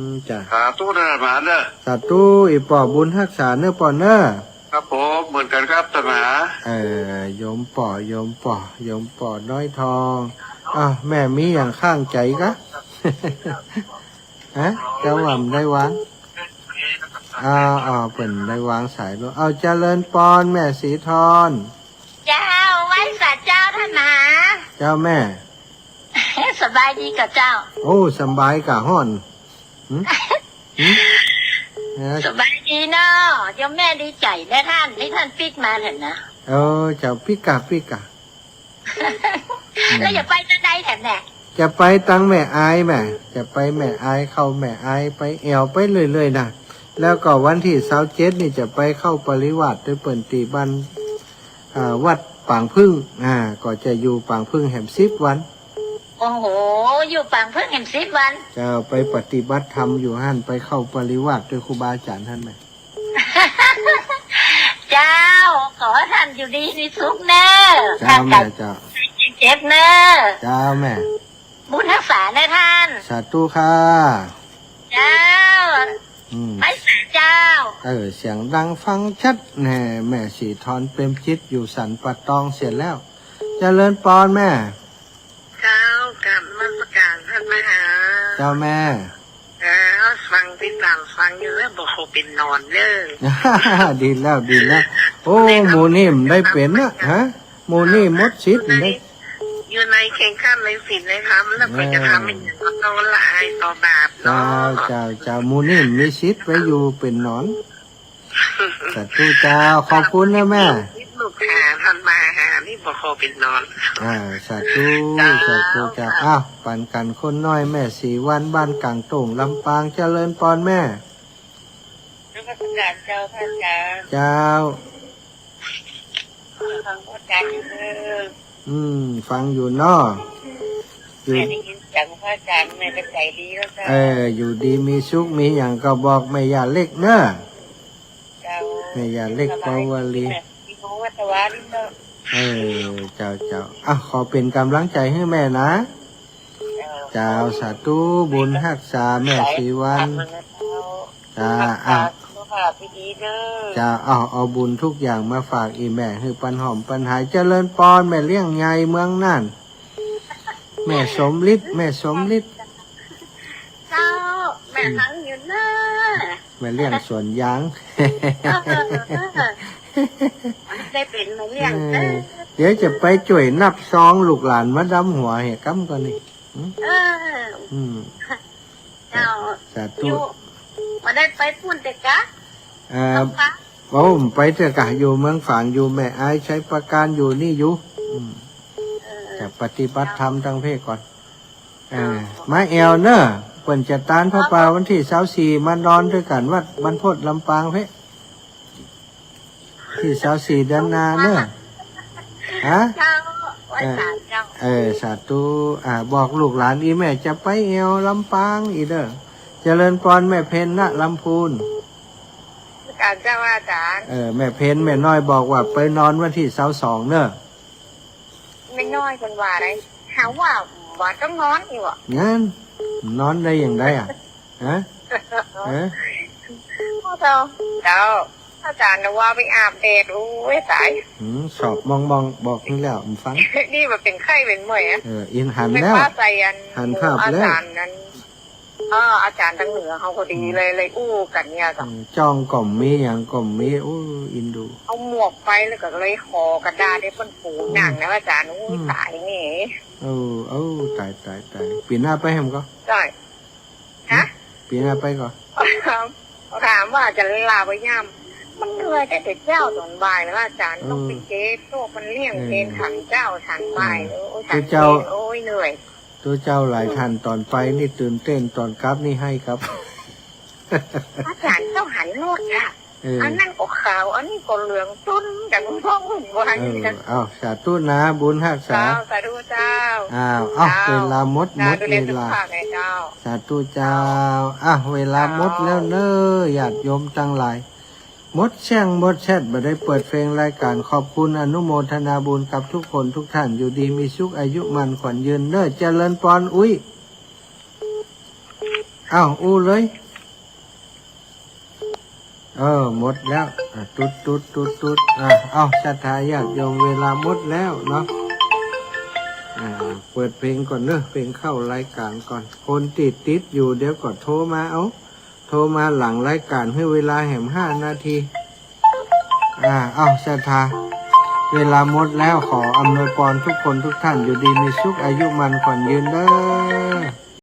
ม จ้ะ สาธุเน่อท่านมหาเน่อ สาธุ อี่ป้อบุญฮักษาเน่อป้อเน่อ ครับผม เหมือนกั๋นครับท่านมหา เออ โยมป้อ โยมป้อ โยมป้อน้อยทอง อ้าว แม่มีหยังค้างใจ๋กะ ฮะ เจ้าว่าบ่ได้วาง อ้าว อ้าว เปิ้นได้วางสายแล้ว อ้าว เจริญปอน แม่ศรีทอน เจ้า ไหว้สาเจ้าท่านมหา เจ้าแม่ สบายดีก่อเจ้า โอ้ สบายก่อฮ้อน หึ หึ เออ สบายดีเนาะ โยมแม่ดีใจ๋เน่อท่าน ตี้ท่านปิ๊กมาเถิงนะ เออ เจ้าปิ๊กก่อ ปิ๊กก่อ อืม แล้วจะไปตังใดแถมเนี่ย จะไปตังแม่อายแม่ จะไปแม่อาย เข้าแม่อาย ไปแอ่วไปเรื่อยๆ นะ แล้วก็วันตี้ซาวเจ็ดนี่จะไปเข้าปริวาสตวยเปิ้นตี้บ้าน อ่า วัดปางผึ้ง อ่า ก็จะอยู่ปางผึ้งแหมสิบวัน โอ้โห อยู่ปางผึ้งแหมสิบวัน เจ้า ไปปฏิบัติธรรมอยู่หั้น ไปเข้าปริวาสตวยครูบาอาจ๋ารย์หั้นแม่ เจ้า ขอให้ท่านอยู่ดีมีสุขเน่อ เจ้า ท่านกลับ แม่เจ้า เจ็บเน่อ เจ้าแม่ บุญฮักษาเน่อท่าน สาธุค่ะ เจ้า อืม ไหว้สาเจ้า เออ เสียงดังฟังชัดแน่ แม่ศรีทอนเปรมจิตอยู่สันป่าตองเสียแล้ว เจริญปอนแม่ เจ้า กราบนมัสการท่านมหา เจ้าแม่ เออ ฟังติดต๋ามฟังอยู่แล้ว บ่ค่อยเป๋นนอนเน่อ ดีแล้ว ดีแล้ว โอ้ หมู่นี่มันได้เป๋นนะ ฮะ หมู่นี่หมดสิทธิ์มันได้ อยู่ในแข่งขันในศีลในธรรม แล้วก็จะทำอย่างนั้นก็ต้องละอายต่อบาปเนาะ เจ้า เจ้า เจ้า หมู่นี่มีสิทธิ์ไปอยู่เป๋นนอน สาธุเจ้า ขอบคุณนะแม่ ลูกหาท่านมาหานี่บ่ค่อยเป๋นนอน อ่า สาธุ เจ้า สาธุเจ้า อ้าว ปันกั๋นคนน้อย แม่ศรีวัน บ้านก๋างโต่ง ลำปาง เจริญปอนแม่ นมัสการเจ้า พระอาจ๋ารย์ เจ้า ฟังพระอาจ๋ารย์อยู่เน่อ อืม ฟังอยู่เนาะ อยู่ แม่ได้ยินเสียงพระอาจ๋ารย์ แม่ก็ใจ๋ดีแล้วเจ้า เออ อยู่ดีมีสุข มีหยังก็บอกแม่ย่าเล็กเน่อ เจ้า แม่ย่าเล็กปาวลี แม่พี่น้องวัดตะวันเจ้า เออ เจ้า เจ้า อ่ะ ขอเป๋นก๋ำลังใจ๋หื้อแม่นะ เจ้า เจ้า สาธุ บุญฮักษาแม่ศรีวัน เจ้า อ่ะ สุขภาพดีๆเน่อ เจ้า เอา เอาบุญทุกอย่างมาฝากอี่แม่ หื้อปันหอมปันหาย เจริญปอน แม่เลี้ยงใหญ่เมืองน่าน แม่สมฤทธิ์ แม่สมฤทธิ์ เจ้า แม่หังอยู่เน้อ แม่เลี้ยงสวนยาง เออ ได้เป๋นแม่เลี้ยง เออ เออ เดี๋ยวจะไปจ้วยนับซองลูกหลานมาดำหัวเหียกำก่อนนี่ อืม เออ อืม เจ้า สาธุ อยู่ บ่ได้ไปปู๊นเตื้อกะ เอ่อ ลำปาง โอ้ ไปเตื้อกะ อยู่เมืองฝาง อยู่แม่อาย ชัยปราการ อยู่นี่อยู่ อืม เออ จะปฏิบัติธรรมตางเพก่อน เออ เจ้า มาแอ่วเน้อ เปิ้นจะตานผ้าป่าวันตี้ซาวสี่ มานอนตวยกั๋นวัดบรรพตลำปางเพ ตี้ซาวสี่เดือนหน้าเน้อ ฮะ เจ้า ไหว้สาเจ้า เออ สาธุ อ่า บอกลูกหลานอีแม่จะไปแอ่วลำปางอีเด้อ เจริญปอนแม่เพ็ญณลำพูน กราบเจ้าอาจ๋ารย์ เออ แม่เพ็ญแม่น้อยบอกว่าไปนอนวันตี้ซาวสองเน้อ แม่น้อยเปิ้นว่าได หาว่าบ่ต้องนอนนี่หว่า งั้น นอนได้อย่างใดอะ ฮะ เออ เจ้า เจ้า อาจ๋ารย์น่ะว่าไปอาบแดด โอ้ย ต๋าย อืม สอบมองๆ บอกนี่แล้ว อืม ฟัง นี่มันเป๋นไข้เป๋นเมื่อยอะ เออ อินหันแล้ว เป๋นฟ้าใสอัน หันภาพแล้ว อาจ๋ารย์นั้น เออ อาจ๋ารย์ตางเหนือเฮาก็ดี อืม เลย เลยอู้กั๋นเนี่ยเจ้า อืม จ้องก็บ่มี หยังก็บ่มี โอ้ อินดู เอาหมวกไปแล้วก็เลยห่อกระดาษให้เปิ้นปูหนังนะ อืม อาจ๋ารย์ โอ้ย อืม ต๋ายนี่ เออ เออ ต๋าย ต๋าย ต๋าย ปี๋หน้าไปแหมก่อ ใช่ ฮะ ปี๋หน้าไปก่อ ถามว่าจะลาไปย่ำ มันเหนื่อยแต่เจ๊าต๋อนบ่ายนะอาจ๋ารย์ เออ ต้องไปเจ๊พวกมันเลี้ยง เออ เพลขันเจ๊าฉันบ่าย เออ โอ้ย ฉัน เจ๊า เพล โอ้ย เหนื่อย ตั๋วเจ้าหลายท่านต๋อนไปนี่ตื่นเต้น ต๋อนกลับนี่ไห้ครับ อาจ๋ารย์เจ้าหันรถอะ เออ อันนั้นก็ขาว อันนี้ก็เหลืองตุ๊นกัน พวกมันว่า เออ อย่างนี้นะ อ้าว สาธุนะ บุญฮักษา เจ้า สาธุเจ้า อ้าว อ้าว เจ้า เวลาหมด เจ้า หมด ดูแล เวลา สุขภาพหน่อยเจ้า สาธุเจ้า เจ้า อ้าว เวลาหมดแล้วเน้อ ญาติโยมตังหลาย หมดแช่งหมดแชท บ่ได้เปิดเพลงรายการ ขอบคุณอนุโมทนาบุญกับทุกคนทุกท่าน อยู่ดีมีสุข อายุมั่นขวัญยืนเน้อ เจริญปอนอุ๊ย อ้าว อู้เลย เออ หมดแล้ว อ่ะ ตุ๊ดตุ๊ดตุ๊ดตุ๊ด อ่ะ เอ้า ศรัทธาญาติโยม เวลาหมดแล้วเนาะ อ่า เปิดเพลงก่อนเน้อ เพลงเข้ารายการก่อน คนติดติดอยู่ เดี๋ยวก็โทรมา เอ้า โทรมาหลังรายการ หื้อเวลาแหมห้านาที อ่า เอ้า ศรัทธา เวลาหมดแล้ว ขออำนวยปอนทุกคนทุกท่าน อยู่ดีมีสุข อายุมั่นขวัญยืนเด้อ